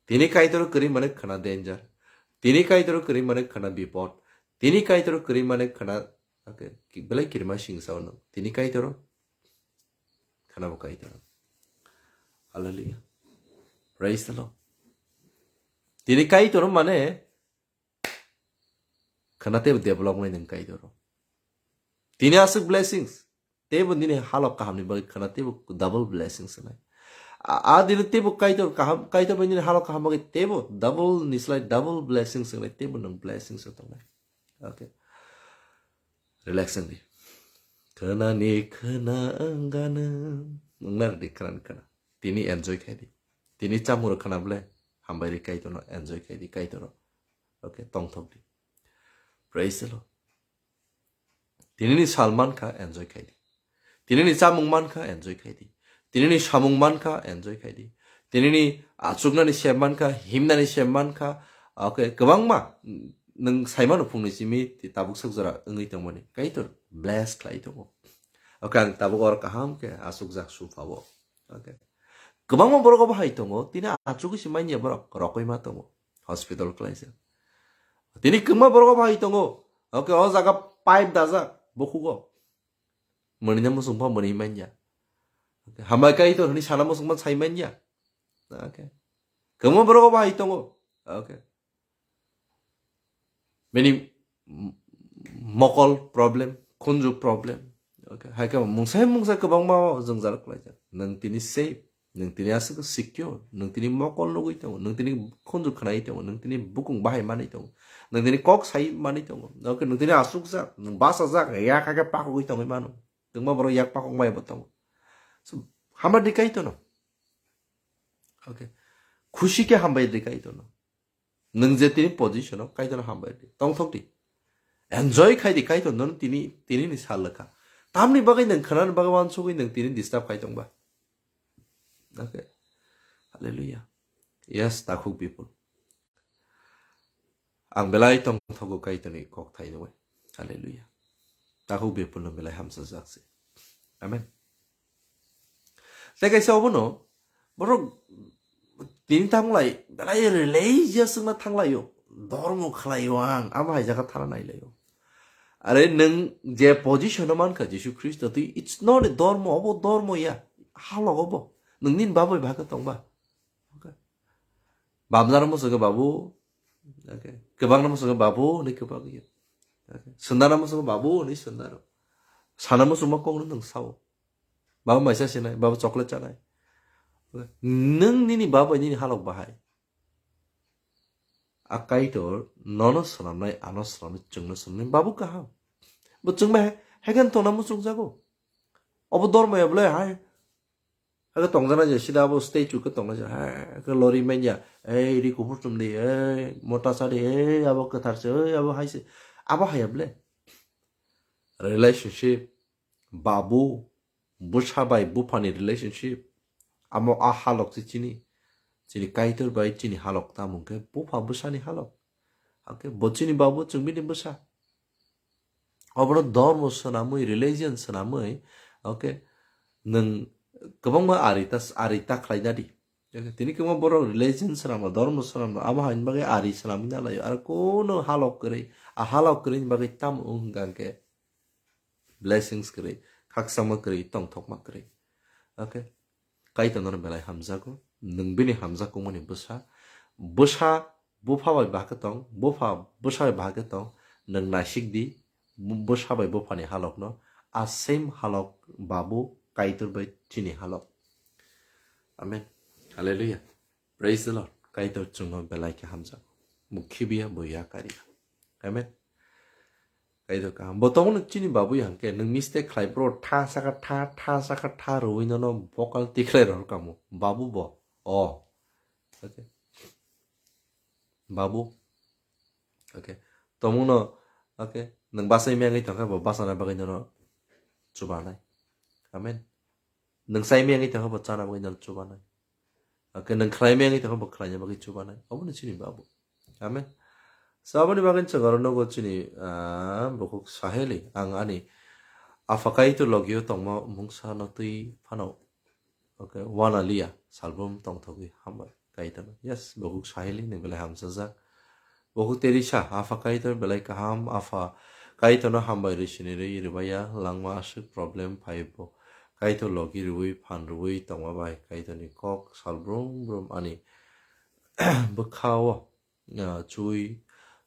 Tini Kaitoro kwrwi mane khana danger. Tini Kaitoro kwrwi mane khana bipod. Tini Kaitoro kwrwi mane khana, okay, ki-, belai kirima singsa ono. Tini Kaitoro khana bo Kaitoro. Hallelujah. Praise the Lord. Tini Kaitoro mane khana tebo develop nai nwng Kaitoro. Tini aswk blessings. Tebo nini halok kahamni bagwi khana tebo double blessings nai. A, a dini tebo Kaitor kaham, Kaitor bai nini halok kaham bagwi tebo double nislai double blessings nai, tebo nwng blessings tongnai. Okay. Relax wngdi. Khana ni khana wngano. Wngna rwdi khana ni khana. Tini enjoy khai di. Tini chamung rok khana bwle. Hambai ri Kaitor no enjoy khai di Kaitor no. Okay, tongthok di. Praise the Lord. Tini ni sal mankha enjoy khai di. Tini ni chamung mankha enjoy khai di. Tini ni samung mankha enjoy khai di. Tini ni achuknani sem mankha, himnani sem mankha. Okay, kwbangma nwng saimano phungni simi ti tabuk sak jora wngwi tongmani. Kaitor bless khlai tongo. Okay, ang tabuk oro kaham khe achukjak suphao. Okay. Kwbangma borok obo hai tongo, tini achugwi se manya borok rokoi ma tongo. Hospital khlaijak. Tini kwbangma borok obo hai tongo. Okay, o jaga pipe dajak bokhugo. Mwnwina muchungma mwnwi manya. Okay. Hambai Kaitor hwnwi sana muchungma sai manya. Okay. Kwbangma borok obo hai tongo. Okay. Bini m-, mokol problem, khunju problem. Okay. Hai khe mungsa mungsa kwbangma jwngjal khlaijak. Nwng tini safe. Nwng tini aswk secure, nwng tini mokol nugwi tongo, nwng tini khunju khwnai tongo, nwng tini bukung bahai manwi tongo, nwng tini kok sai manwi tongo, okay, nwng tini achukjak, nwng bachajak, yak hakhe pakogwi tongwi mano, kwbangma borok yak pakok maya bo tongo. So, hambai di Kaitor no. Okay. Khushi khe hambai di Kaitor no. Nwng je tini position o Kaitor no hambai di. Tongthok di. Enjoy khai di Kaitor no tini, tini ni sal lekha. Tamni bagwi nwng khwnani bagwi wansugwi nwng tini disturb khai tongba. Okay. Hallelujah. Yes, takhuk people. Ang belai tongthogo Kaitor ni kok thai nugwi. Hallelujah. Takhuk people no belai hamsa jak se. Amen. Tei kaisa obono borok tini tanglai belai religious wngna thanglaio, dormo khlaio ang, abo hai jaga thana nailaio. Are nwng je position o mankha Jisu Khristo twi, it's not a dormo, obo dormo ya, halok obo. Nwng nini babai bhakhe tongba. Okay. Bamjana muchungo babu, okay. Kwbangna muchungo babu hwnwi kwbang ya. Okay. Sundana muchungo babu hwnwi sundano. Sana muchungma kokno nwng sao. Baba maisa sinai, baba chocolate chanai. Nwng nini baba nini halok bahai. A Kaitor nono swnamnai, ano swnamnai, chwngno swnamnai, babu kaham. Bo chwngma he-, hegen tongna muchungjago. Obo dormo ya bwle hai. Hake tongjaknai je sida abo statue khe tongnai je, hai, khe lori manya, ei, ri kuphur chumdi, ei, mota sadi, ei, abo kwthar se, ei, abo hai se. Abo haya bwle. relationship, babu bwsa bai buphani relationship, amo a halok se chini, chini Kaitor bai chini halok, tamo hwnkhe bupha bwsani halok. Hwnkhe bo chini babu, chwng bini bwsa. Obono dhormo swnamwi, religion swnamwi, okay, nwng kwbangma ari ta, ari ta khlai nadi. Okay, tini kwbangma borok religion swnamno, dhormo swnamno, abo haini bagwi ari swnamwi nalaio. Aro kuno halok kwrwi, a halok kwrwini bagwi tamo wng hwnkha hwnkhe blessings kwrwi, khakchangma kwrwi, tongthokma kwrwi. Okay, Kaitor nono belai hamjago, nwng bini hamjakmani bwsa, bwsa bupha bai bahai khe tong, bupha bwsa bai bahai khe tong, nwng naisik di, bu-, bwsa bai buphani halokno, a same halok babu Kaitor bai chini halok. Amen. Hallelujah. Praise the Lord. Kaitor chwngno belai khe hamjago. Mukhibiya bo yakariya. Amen. Kaitor kaham. Bo tongno chini babu ya hwnkhe, nwng mistake khlai bro, tha saka tha, tha saka tha rwui nono bokal tikhlai rw kamo. Babu bo. O. Okay. Babu. Okay. Tomungno, okay, nwng bachai mengwi tongkha bo bachana bagwi nono chubanai. Amen. Nwng chai mengwi tongkha bo chana bagwi nono chubanai. Okay, nwng khlai mengwi tongkha bo khlaina bagwi chubanai. Obono chini babu. Amen. So, aboni bagwi chwng aro nogo chini, ah, bukhuk saheli. Ang ani apha Kaitor logio tongma mungsa no twi phano. Okay, wana liya, salbrum tongthogwi hambai Kaitorno. Yes, bukhuk sahili ni belai hamsajak. Bukhuk Teresa, apha Kaitor belai kaham, apha Kaitorno hambai rwi sini rwi rwbaiya, langma aswk problem phaibo. Kaitor logi rwi, phan rwi tongma bai, Kaitorni kok salbrum brum ani bwkha-o, ah, chui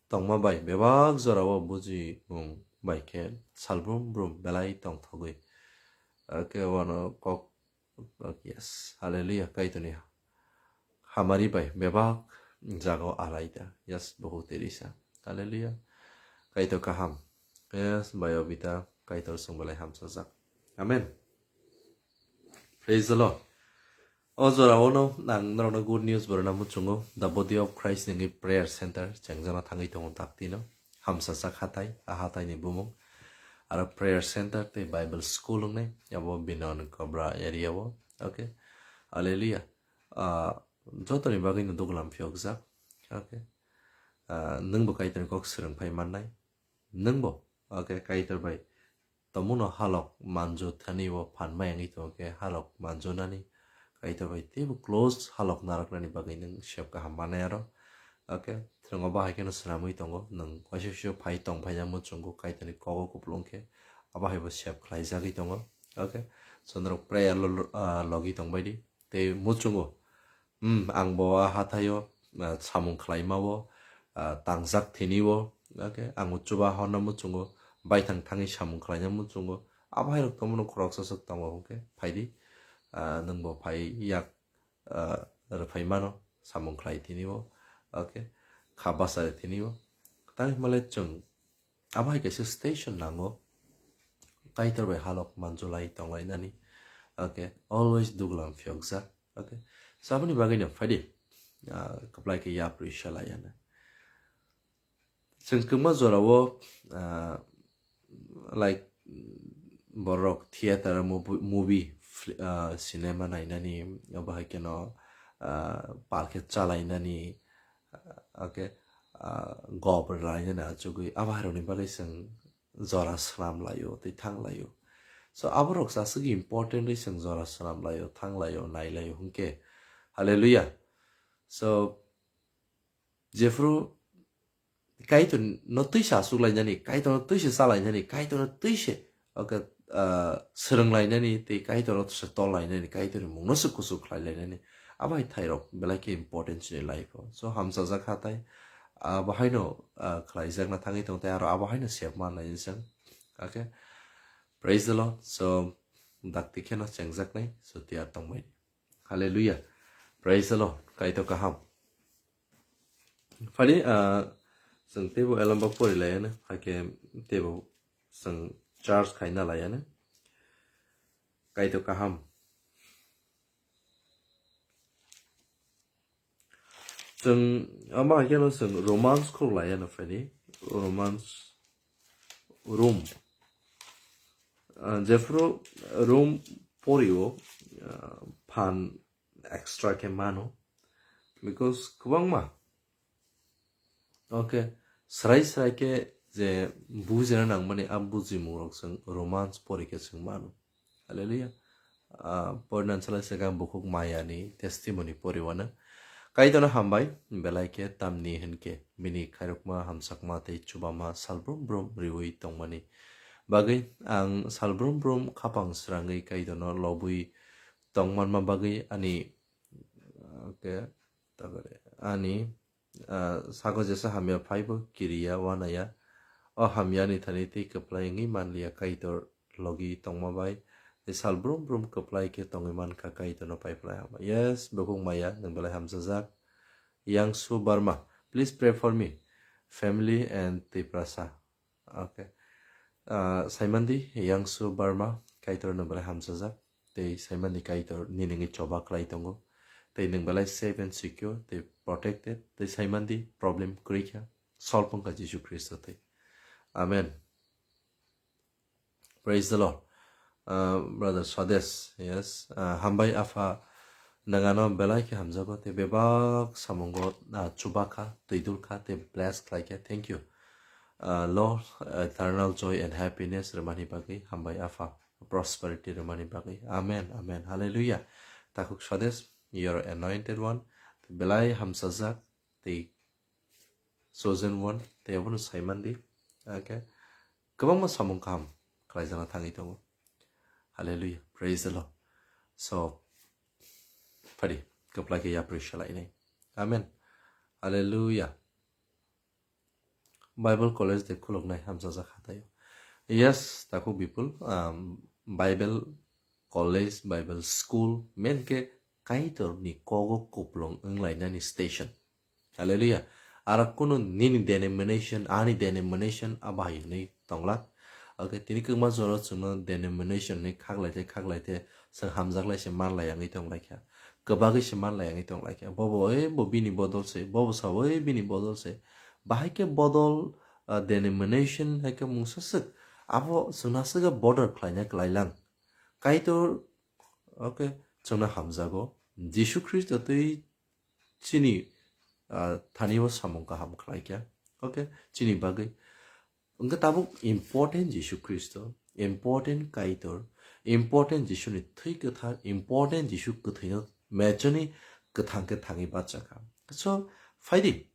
tongma bai, bebak jora-o bujimung bai khe salbrum brum belai tongthogwi. Ake wano kok, kok, yes, hallelujah, Kaitorni hamari bai bebak jaga-o alaida. Yes, bukhuk Teresa. Hallelujah. Kaitor kaham. Yes, bai obita, Kaitor chwng belai hamsajak. Amen. Praise the Lord. O jora-o no ang norokno good news bo rwna muchungo, the body of Christ nini prayer center chengjana thangwi tongo daktino. Hamsajak hatai, a hatai ni bumung. Aro prayer center tei Bible school wngnai, abo Binon Kobra area-o. Okay. Hallelujah. Ah, jotoni bagwi no duglam phiyokjak. Okay. Ah, nwngbo Kaitorni kok swrwng phai mannai. Nwngbo, okay, Kaitor bai tomungno halok manjo thani bo phan ma wngwi tongo khe halok manjo nani Kaitor bai teibo close halok narwknani bagwi nwng sep kaham manai aro. Okay, thwngno bahai kheno swnamwi tongo, nwng waisa waisa phai tong phaina muchungo Kaitorni kogo kupulung khe abo hai bo sep khlaijagwi tongo. Okay, so norok prayer lo, ah, logi tongbaidi tei muchungo Hmm, ang bo a hathaio, ah, samung khlaimao, ah, tangjak thini o, okay, ang bo chuba horna muchungo, baithang thangwi samung khlaina muchungo, abo hai rok tongmano khoroksa swk tongo hwnkhe phaidi, ah, nwng bo phai yak, ah, rwphai mano samung khlai thini o, okay, kha bachari thini o, tang hinmale chwng abo hai kaisa station nango, Kaitor bai halok manjulai tonglainani, okay, always duglam phiyokjak. Okay. So aboni bagwi no phaidi, ah, kwplai khe yapri salaiya. Chwng kwbangma jorao, ah, like, borok theater o movie, movie, fli-, ah, cinema nainani, obo hai kheno, ah, park khe chalainani, ah, okay, ah, gop rwlainani achugwi, abo hai rokni bagwi chwng jora swnam laio tei thang laio. So, aborok aswk important ri chwng jora swnam laio, thang laio, nai laio hwnkhe. Hallelujah. So, jephru Kaitor no twi se asuk lainani, Kaitor no twi se cha lainani, Kaitor no twi se, okay, ah, swrwng lainani tei Kaitor no se tol lainani, Kaitor ni mung no se kuchuk khlai lainani. Abo hai thai rok belai khe important chini life o. So, hamsajak hatai, abo haino, ah, khlaijakna thangwi tong tei aro abo haino sep man lainani chwng. Okay. Praise the Lord. So, dakti kheno chengjaknai. So, tiyar tongbai. Hallelujah. Praise the Lord. Kaitor kaham. Phani, ah, chwng teibo elembak pori laiya no, hakhe teibo chwng church khaina laiya no. Kaitor kaham. Chwng, amo hai kheno chwng Romans khok laiya no phani. Romans, Rom. Ah, jephuru room porio, ah, phan extra khe mano, because kwbangma, okay, srai srai khe je bujina nangmani a bujimung rok chwng romance pori khe chwng mano. Hallelujah. Ah, pornan salai se kang bukhuk maya ni testimony pori wana. Kaitorno hambai, belai khe tamni hinkhe bini khairokma, hamsakma tei chubama salbrum brum riwi tongmani bagwi. Ang salbrum brum khapang srangwi Kaitorno lobwi tongmanma bagwi ani, okay, tabare ani, ah, sago jesa hamya phaibo kiriya wanaya. O hamyani thani tei kwplai wngwi manliya Kaitor logi tongma bai. Tei sal brum brum kwplai khe tongwi mankha Kaitorno paiphlai hama. Yes, bukhuk maya, nwng belai hamjajak. Yangsu Barma, please pray for me, family and Tiprasa. Okay. Ah, Saimandi Yangsu Barma, Kaitor nwng belai hamjajak. Tei Saimandi Kaitor nini wngwi choba klai tongo. Tei nwng belai safe and secure, tei protected. Tei Saimandi problem kwrwi kha. Solve wngkha Jisu Khristo tei. Amen. Praise the Lord. Uh, Brother Sades, yes. Uh, hambai Apha, nangano belai khe hamjago, tei bebak samungo, uh, chubakha, twi dulkha, tei bless khlaikha. Thank you. Uh, Lord, eternal joy and happiness rwmani bagwi hambai Apha, prosperity rwmani bagwi. Amen, amen. Hallelujah. Takhuk Sades, you are anointed one. Belai hamsajak, tei chosen one, tei abono saimandi. Okay. Kwbangma samung kaham khlaijana thangwi tongo. Hallelujah. Praise the Lord. So, phadi, kwplai khe yapri salainai. Amen. Hallelujah. Bible college de khuloknai hamjajak hataio. Yes, takhuk Bipul, um, Bible college, Bible school, men khe Kaitor ni kogo kuplung wnglainani station. Hallelujah. Aro kunu nini denomination, ani denomination, abo hai hwnwi tonglak. Okay, tini kwbangma jora chwngno denomination hwnwi khaklaite, khaklaite, chwng hamjaklai se manlai wngwi tonglaikha. Kwbagwi se manlai wngwi tonglaikha. Bobo, "Oi, bo bini bodol se, bobo sa, oi, bini bodol se." Bahai khe bodol, ah, denomination hai khe mungsa swk. Abo chwngno aswk border khlaina kwlailang. Kaitor, okay, chwngno hamjago. Jisu Khristo twi chini, ah, thani o samung kaham khlai kha. Okay, chini bagwi. Hwnkhe tabuk important Jisu Khristo, important Kaitor, important Jisuni thwi kwthar, important Jisu kwthwino mechani kwthang khe thangwi bachakha. So, phaidi.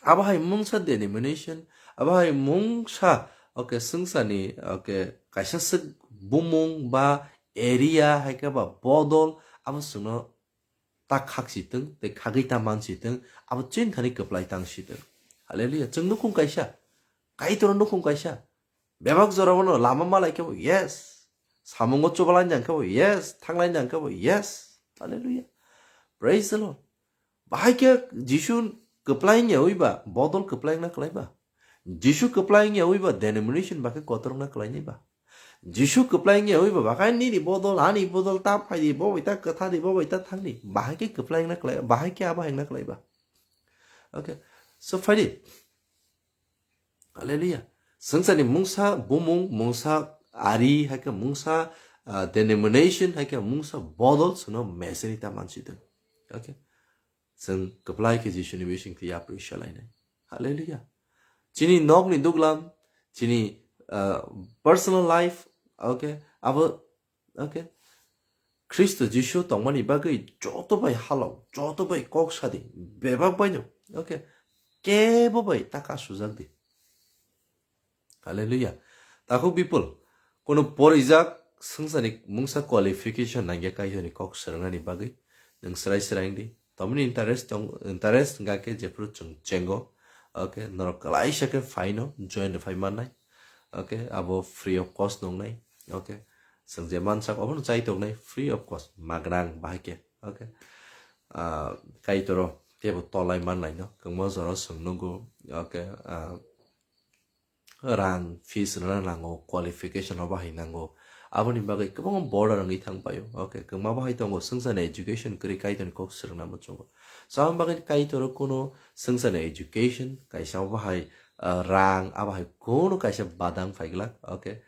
Abo hai mungsa denomination, abo hai mungsa, okay, swngcharni, okay, kaisa swk bumung ba area hai khe ba bodol, abo chwngno ta khak si tong, tei khagwi ta man si tong, abo chini thani kwplai tang si tong. Hallelujah. Chwng nukhung kaisa, Kaitor nukhung kaisa. Bebak jora bono lama malai khe bo, yes. Samungo chubalai nang khe bo, yes. Thanglai nang khe bo, yes. Hallelujah. Praise the Lord. Bahai khe Jisu kwplai wngya wi ba, bodol kwplai wngna kwlai ba. Jisu kwplai wngya wi ba, denomination ba khe kotor wngna kwlainai ba. Jisu kwplai wngya wi ba, bakai nini bodol, ani bodol, ta phai di, bo bai ta kwtha di, bo bai ta thang di. Bahai khe kwplai wngna kwlai, bahai khe abo hai wngna kwlai ba. Okay. So, phai di. Hallelujah. Swngcharni mungsa bumung, mungsa ari, hai khe mungsa, ah, denomination, hai khe mungsa bodol chwngno mechani ta man si tong. Okay. Chwng kwplai khe Jisuni bising twi yapri salainai. Hallelujah. Chini nokni duglam, chini, ah, personal life, okay, abo, okay, Khristo Jisu tongmani bagwi joto bai halok, joto bai kok sadi, bebak baino, okay, kebo bai ta kasujak di. Hallelujah. Takhuk Bipul, kono porijak swngcharni mungsa qualification nangya Kaitorni kok swrwngnani bagwi. Nwng srai srai wng di. Tamoni interest tong, interest wngkha khe jephru chwng chengo. Okay, norok kwlaisa khe phaino, join rw phai mannai. Okay, abo free of cost nongnai. Okay, chwng je mansak obono chai tongnai, free of cost, magrang bahai khe. Okay, ah, Kaitoro teibo tolai manlaino, kwbangma jora chwng nugo. Okay, ah, rang, fees rwna nango, qualification rok bahai nango. Aboni bagwi kwbangma border wngwi thang paio. Okay, kwbangma bahai tongo, swngcharni education kwrwi Kaitorni kok swrwngna muchungo. So, aboni bagwi Kaitor kono swngcharni education, kaisa bahai, ah, rang, abahai kono kaisa badang phaiglak. Okay,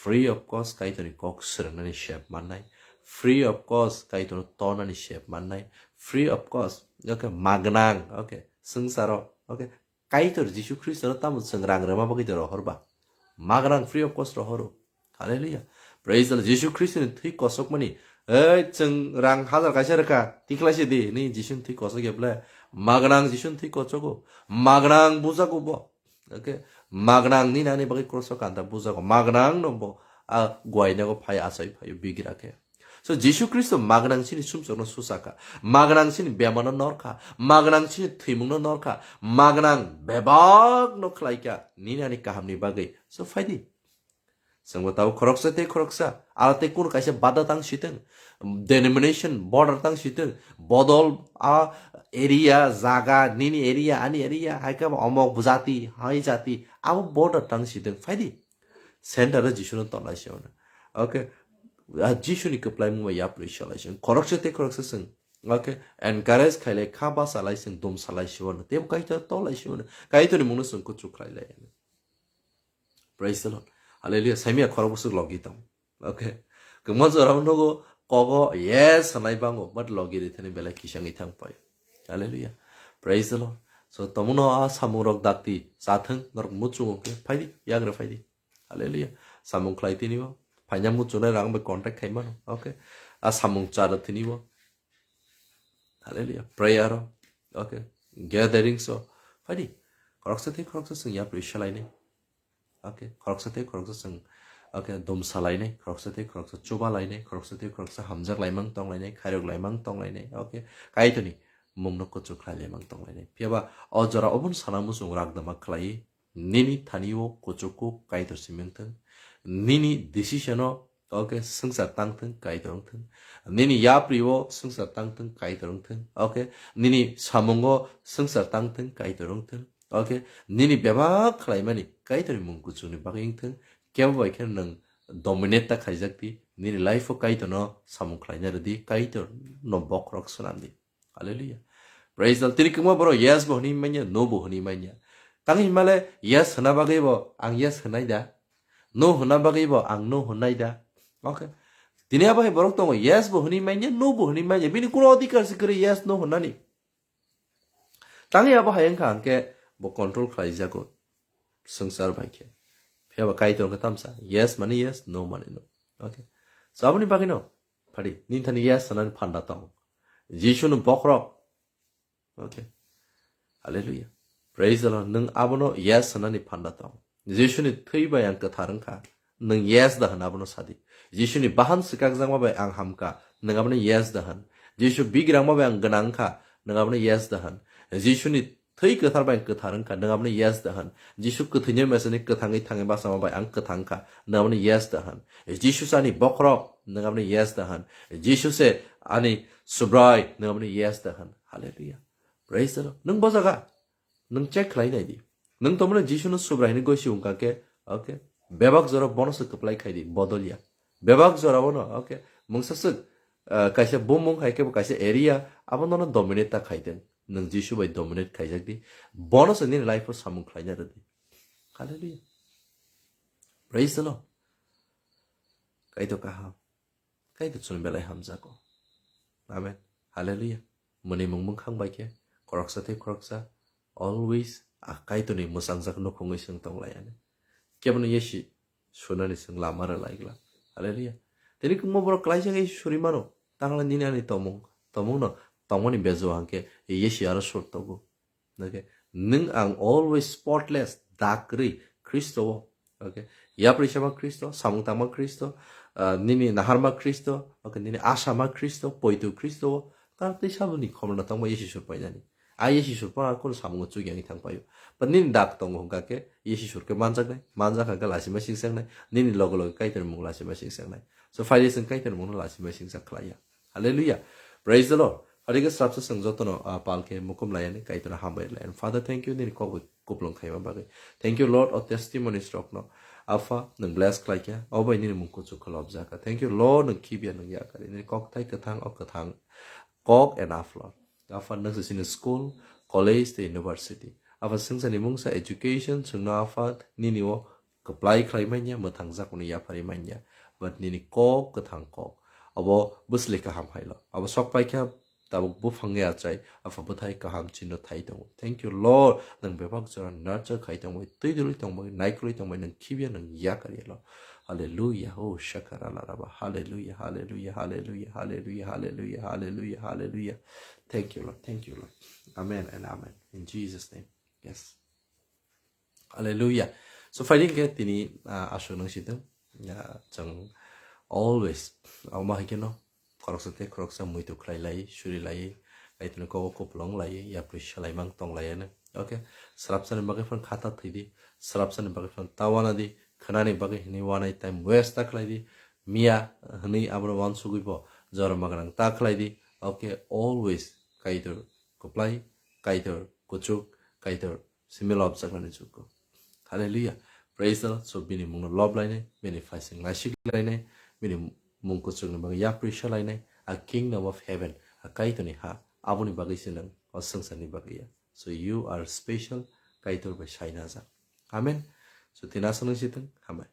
Free of cost Kaitorni kok swrwngnani sep mannai. Free of cost Kaitorno tornani sep mannai. Free of cost, okay, magnang, okay, swngcharo, okay, Kaitor Jisu Khristono tamo chwng rang rwma bagwi de rohor ba? Magrang, free of cost rohoro. Hallelujah. Praise the Lord. Jisu Khristoni thwi kosokmani, ei, chwng rang hajar kaisa rwkha, tikhlai se di, ni Jisuni thwi kosok ya ble? Magrang Jisuni thwi kosogo. Magrang bujago bo. Okay. Magrang ni nani bagwi kroso kanta bujago. Magrang no bo a gwainago phai achai phaio bigra khe. So, Jisu Khristo magnang chini sumsokno susakha, magnang chini bemarno norkha, magnang chini thwimungno norkha, magnang bebakno khlaikha nini ani kahamni bagwi. So, phaidi. Chwngbo tabuk khoroksa tei khoroksa, aro tei kunu kaisa bada tang sitwng, denomination, border tang sitwng, bodol, a area, jaga, nini area, ani area, hai khe omok jati, hai jati, abo border tang sitwng, phaidi. Center o Jisuno tonlai se mano. Okay. A Jisuni kwplaimung bai yapri salai se. Khoroksa tei khoroksa chwng. Okay. Encourage khailai, kha basalai chwng, dum salai se mano. Tei bo kaisa tolai se mano. Kaitorni mungno chwng kuchuk khlai lai. Praise the Lord. Hallelujah. Saimia khorok bwswk logi tong. Okay. Kwma jora nogo kogo yes sanai bango, but logi rithani belai kisangwi thang pai. Hallelujah. Praise the Lord. So, tomono a samung rok dakti, chathwng, norok muchungo khe, phaidi, yagre phaidi. Hallelujah. Samung khlai tini bo. Phaina muchunai rang bai contact khai mano. Okay. A samung chara tini bo. Hallelujah. Prayer o. Okay. Gathering so. Phaidi. Khoroksa tei khoroksa chwng yapri salai nai. Okay. Khoroksa tei khoroksa chwng. Okay. Dum salai nai. Khoroksa tei khoroksa chuba lai nai. Khoroksa tei khoroksa hamjak laimang tong lai nai. Khairok laimang tong lai nai. Okay. Kaitorni mungno kuchuk khlai laimang tong lai nai. Phiyaba o jora obon sana muchung rak dama khlai. Nini thani o kuchuku Kaitor simi wng thung. Nini decision o, okay, swngchar tang thung, Kaitor wng thung. Nini yapri o swngchar tang thung, Kaitor wng thung. Okay, nini samung o swngchar tang thung, Kaitor wng thung. Okay, nini bebak khlaimani Kaitorni mung kuchukni bagwi wng thung. Kebo bai khe nwng dominate ta khaijak di. Nini life o Kaitorno samung khlaina rwdi, Kaitor no bokhorok swnam di. Hallelujah. Praise the Lord. Tini kwma borok yes bo hwnwi manya, no bo hwnwi manya. Tang hinmale yes hwna bagwi bo ang yes hwnai da. No hwna bagwi bo ang no hwnai da. Okay. Tini abo hai borok tongo yes bo hwnwi manya, no bo hwnwi manya. Bini kuno adhikar se kwrwi yes no hwnani. Tang abo hai wngkha hwnkhe bo control khlai jago swngchar bai khe. Phiya ba Kaitor wngkha tamsa. Yes mani yes, no mani no. Okay. So aboni bagwi no. Phadi, nini thani yes sanani phanda tong. Jisu no bokhorok. Okay. Hallelujah. Praise the Lord. Nwng abono yes sanani phanda tong. Jisu ni thwi bai ang kwthar wngkha. Nwng yes da hwn abono sadi. Jisu ni bahan swkakjakma bai ang hamkha. Nwng abono yes da hwn. Jisu bigrangma bai ang gwnang wngkha. Nwng abono yes da hwn. Jisu ni thwi kwthar bai ang kwthar wngkha, nwng abono yes da hwn. Jisu kwthwini mesa ni kwthangwi thangwi bachama bai ang kwthang kha, nwng abono yes da hwn. Jisu se ani bokhorok, nwng abono yes da hwn. Jisu se ani Subrai, nwng abono yes da hwn. Hallelujah. Praise the Lord. Nwng bo jaga, nwng check khlai nai di. Nwng tongmani Jisu no Subrai hwnwi gosi wngkha khe, okay. Bebak jora bono se kwplai khai di, bodol ya. Bebak jora bono, okay. Mungsa swk, ah, kaisa bumung hai khe bo kaisa area, abo nono dominate ta khai tong. Nwng Jisu bai dominate khaijak di. Bono se nini life o samung khlaina rwdi. Hallelujah. Praise the Lord. Kaitor kaham. Kaitor chwng belai hamjago. Amen. Hallelujah. Mwnwi mung bwkhang bai khe khoroksa tei khoroksa always a Kaitorni mwchangjak nukhungwi chwng tong lai ani. Kebono yesi sunani chwng lama rwlai glak. Hallelujah. Tini kwbangma borok klaijak yesi suri mano. Tangla nini ani tomung, tomungno tongmani bejo hwnkhe yesi aro sur togo. Okay. Nwng ang always spotless, dak kwrwi Khristo o. Okay. Yapri sama Khristo, samung tangma Khristo, ah, nini naharma Khristo, okay, nini asama Khristo, poito Khristo o. Kar tei saboni khomrwna tangma Yesu sur painani. A Yesu sur pa kunu samungo chukya wngwi thang paio. But nini dak tongo hwnkha khe Yesu sur khe manjaknai, manjak hwnkha lasima singchaknai, nini loge loge Kaitorni mung lasima singchaknai. So, phaidi chwng Kaitorni mungno lasima singchak khlaiya. Hallelujah. Praise the Lord. Phaidi khe swrapsa chwng jotono, ah, pal khe mukum layani, Kaitorno hambai layani. Father, thank you, nini kok bai kupulung khaima bagwi. Thank you, Lord, o testimonies rokno. Apha, nwng bless khlaikha, o bai nini mung kuchuk khe lobjakha. Thank you, Lord, nwng khibiya nwng yakari. Nini kokthai kwthang, o kwthang kok enough, Lord. Apha, nwng se chini school, college tei university. Apha, swngcharni mungsa education, chwngno apha, nini o kwplai khlai manya, mwthangjakmani yapharwi manya. But nini kok kwthang kok, abo bwsli kaham hailo. Abo sok paikha, tabuk buphang ya achai, apha bwthai kaham chino thai tongo. Thank you, Lord. Nwng bebak jora nurture khai tongbai, twi dwlwi tongbai, naikolwi tongbai, nwng khibya, nwng yakarya, Lord. Hallelujah. Oh, shakara laraba. Hallelujah, hallelujah, hallelujah, hallelujah, hallelujah, hallelujah, hallelujah. Thank you, Lord. Thank you, Lord. Amen and amen. In Jesus' name. Yes. Hallelujah. So, finally, ke tini, ah, aswk nang sitwng. Ya, chwng always, ama hai keno, khoroksa tei khoroksa muitu khlai lai, suri lai, Kaitorni kogo kupulung lai, yapri salai mang tong lai ano. Okay, srapsani bagwi phano khata thwi di, srapsani bagwi phano ta wana di, khwnani bagwi hwnwi wanai time waste ta khlai di, miya hwnwi abono wansugwi bo jorma gwnang ta khlai di. Okay, always Kaitor kwplai, Kaitor kuchuk, Kaitor simi lobjaknani jukgo. Hallelujah. Praise the Lord. So bini mungno lob lainai, bini phaising naisik lainai, bini mung kuchukni bagwi yapri salainai, a kingdom of heaven, a Kaitorni ha, aboni bagwi se nwng o swngcharni bagwi ya. So you are special, Kaitor bai sainajak. Amen. So tini aswk nang sitwng, hambai.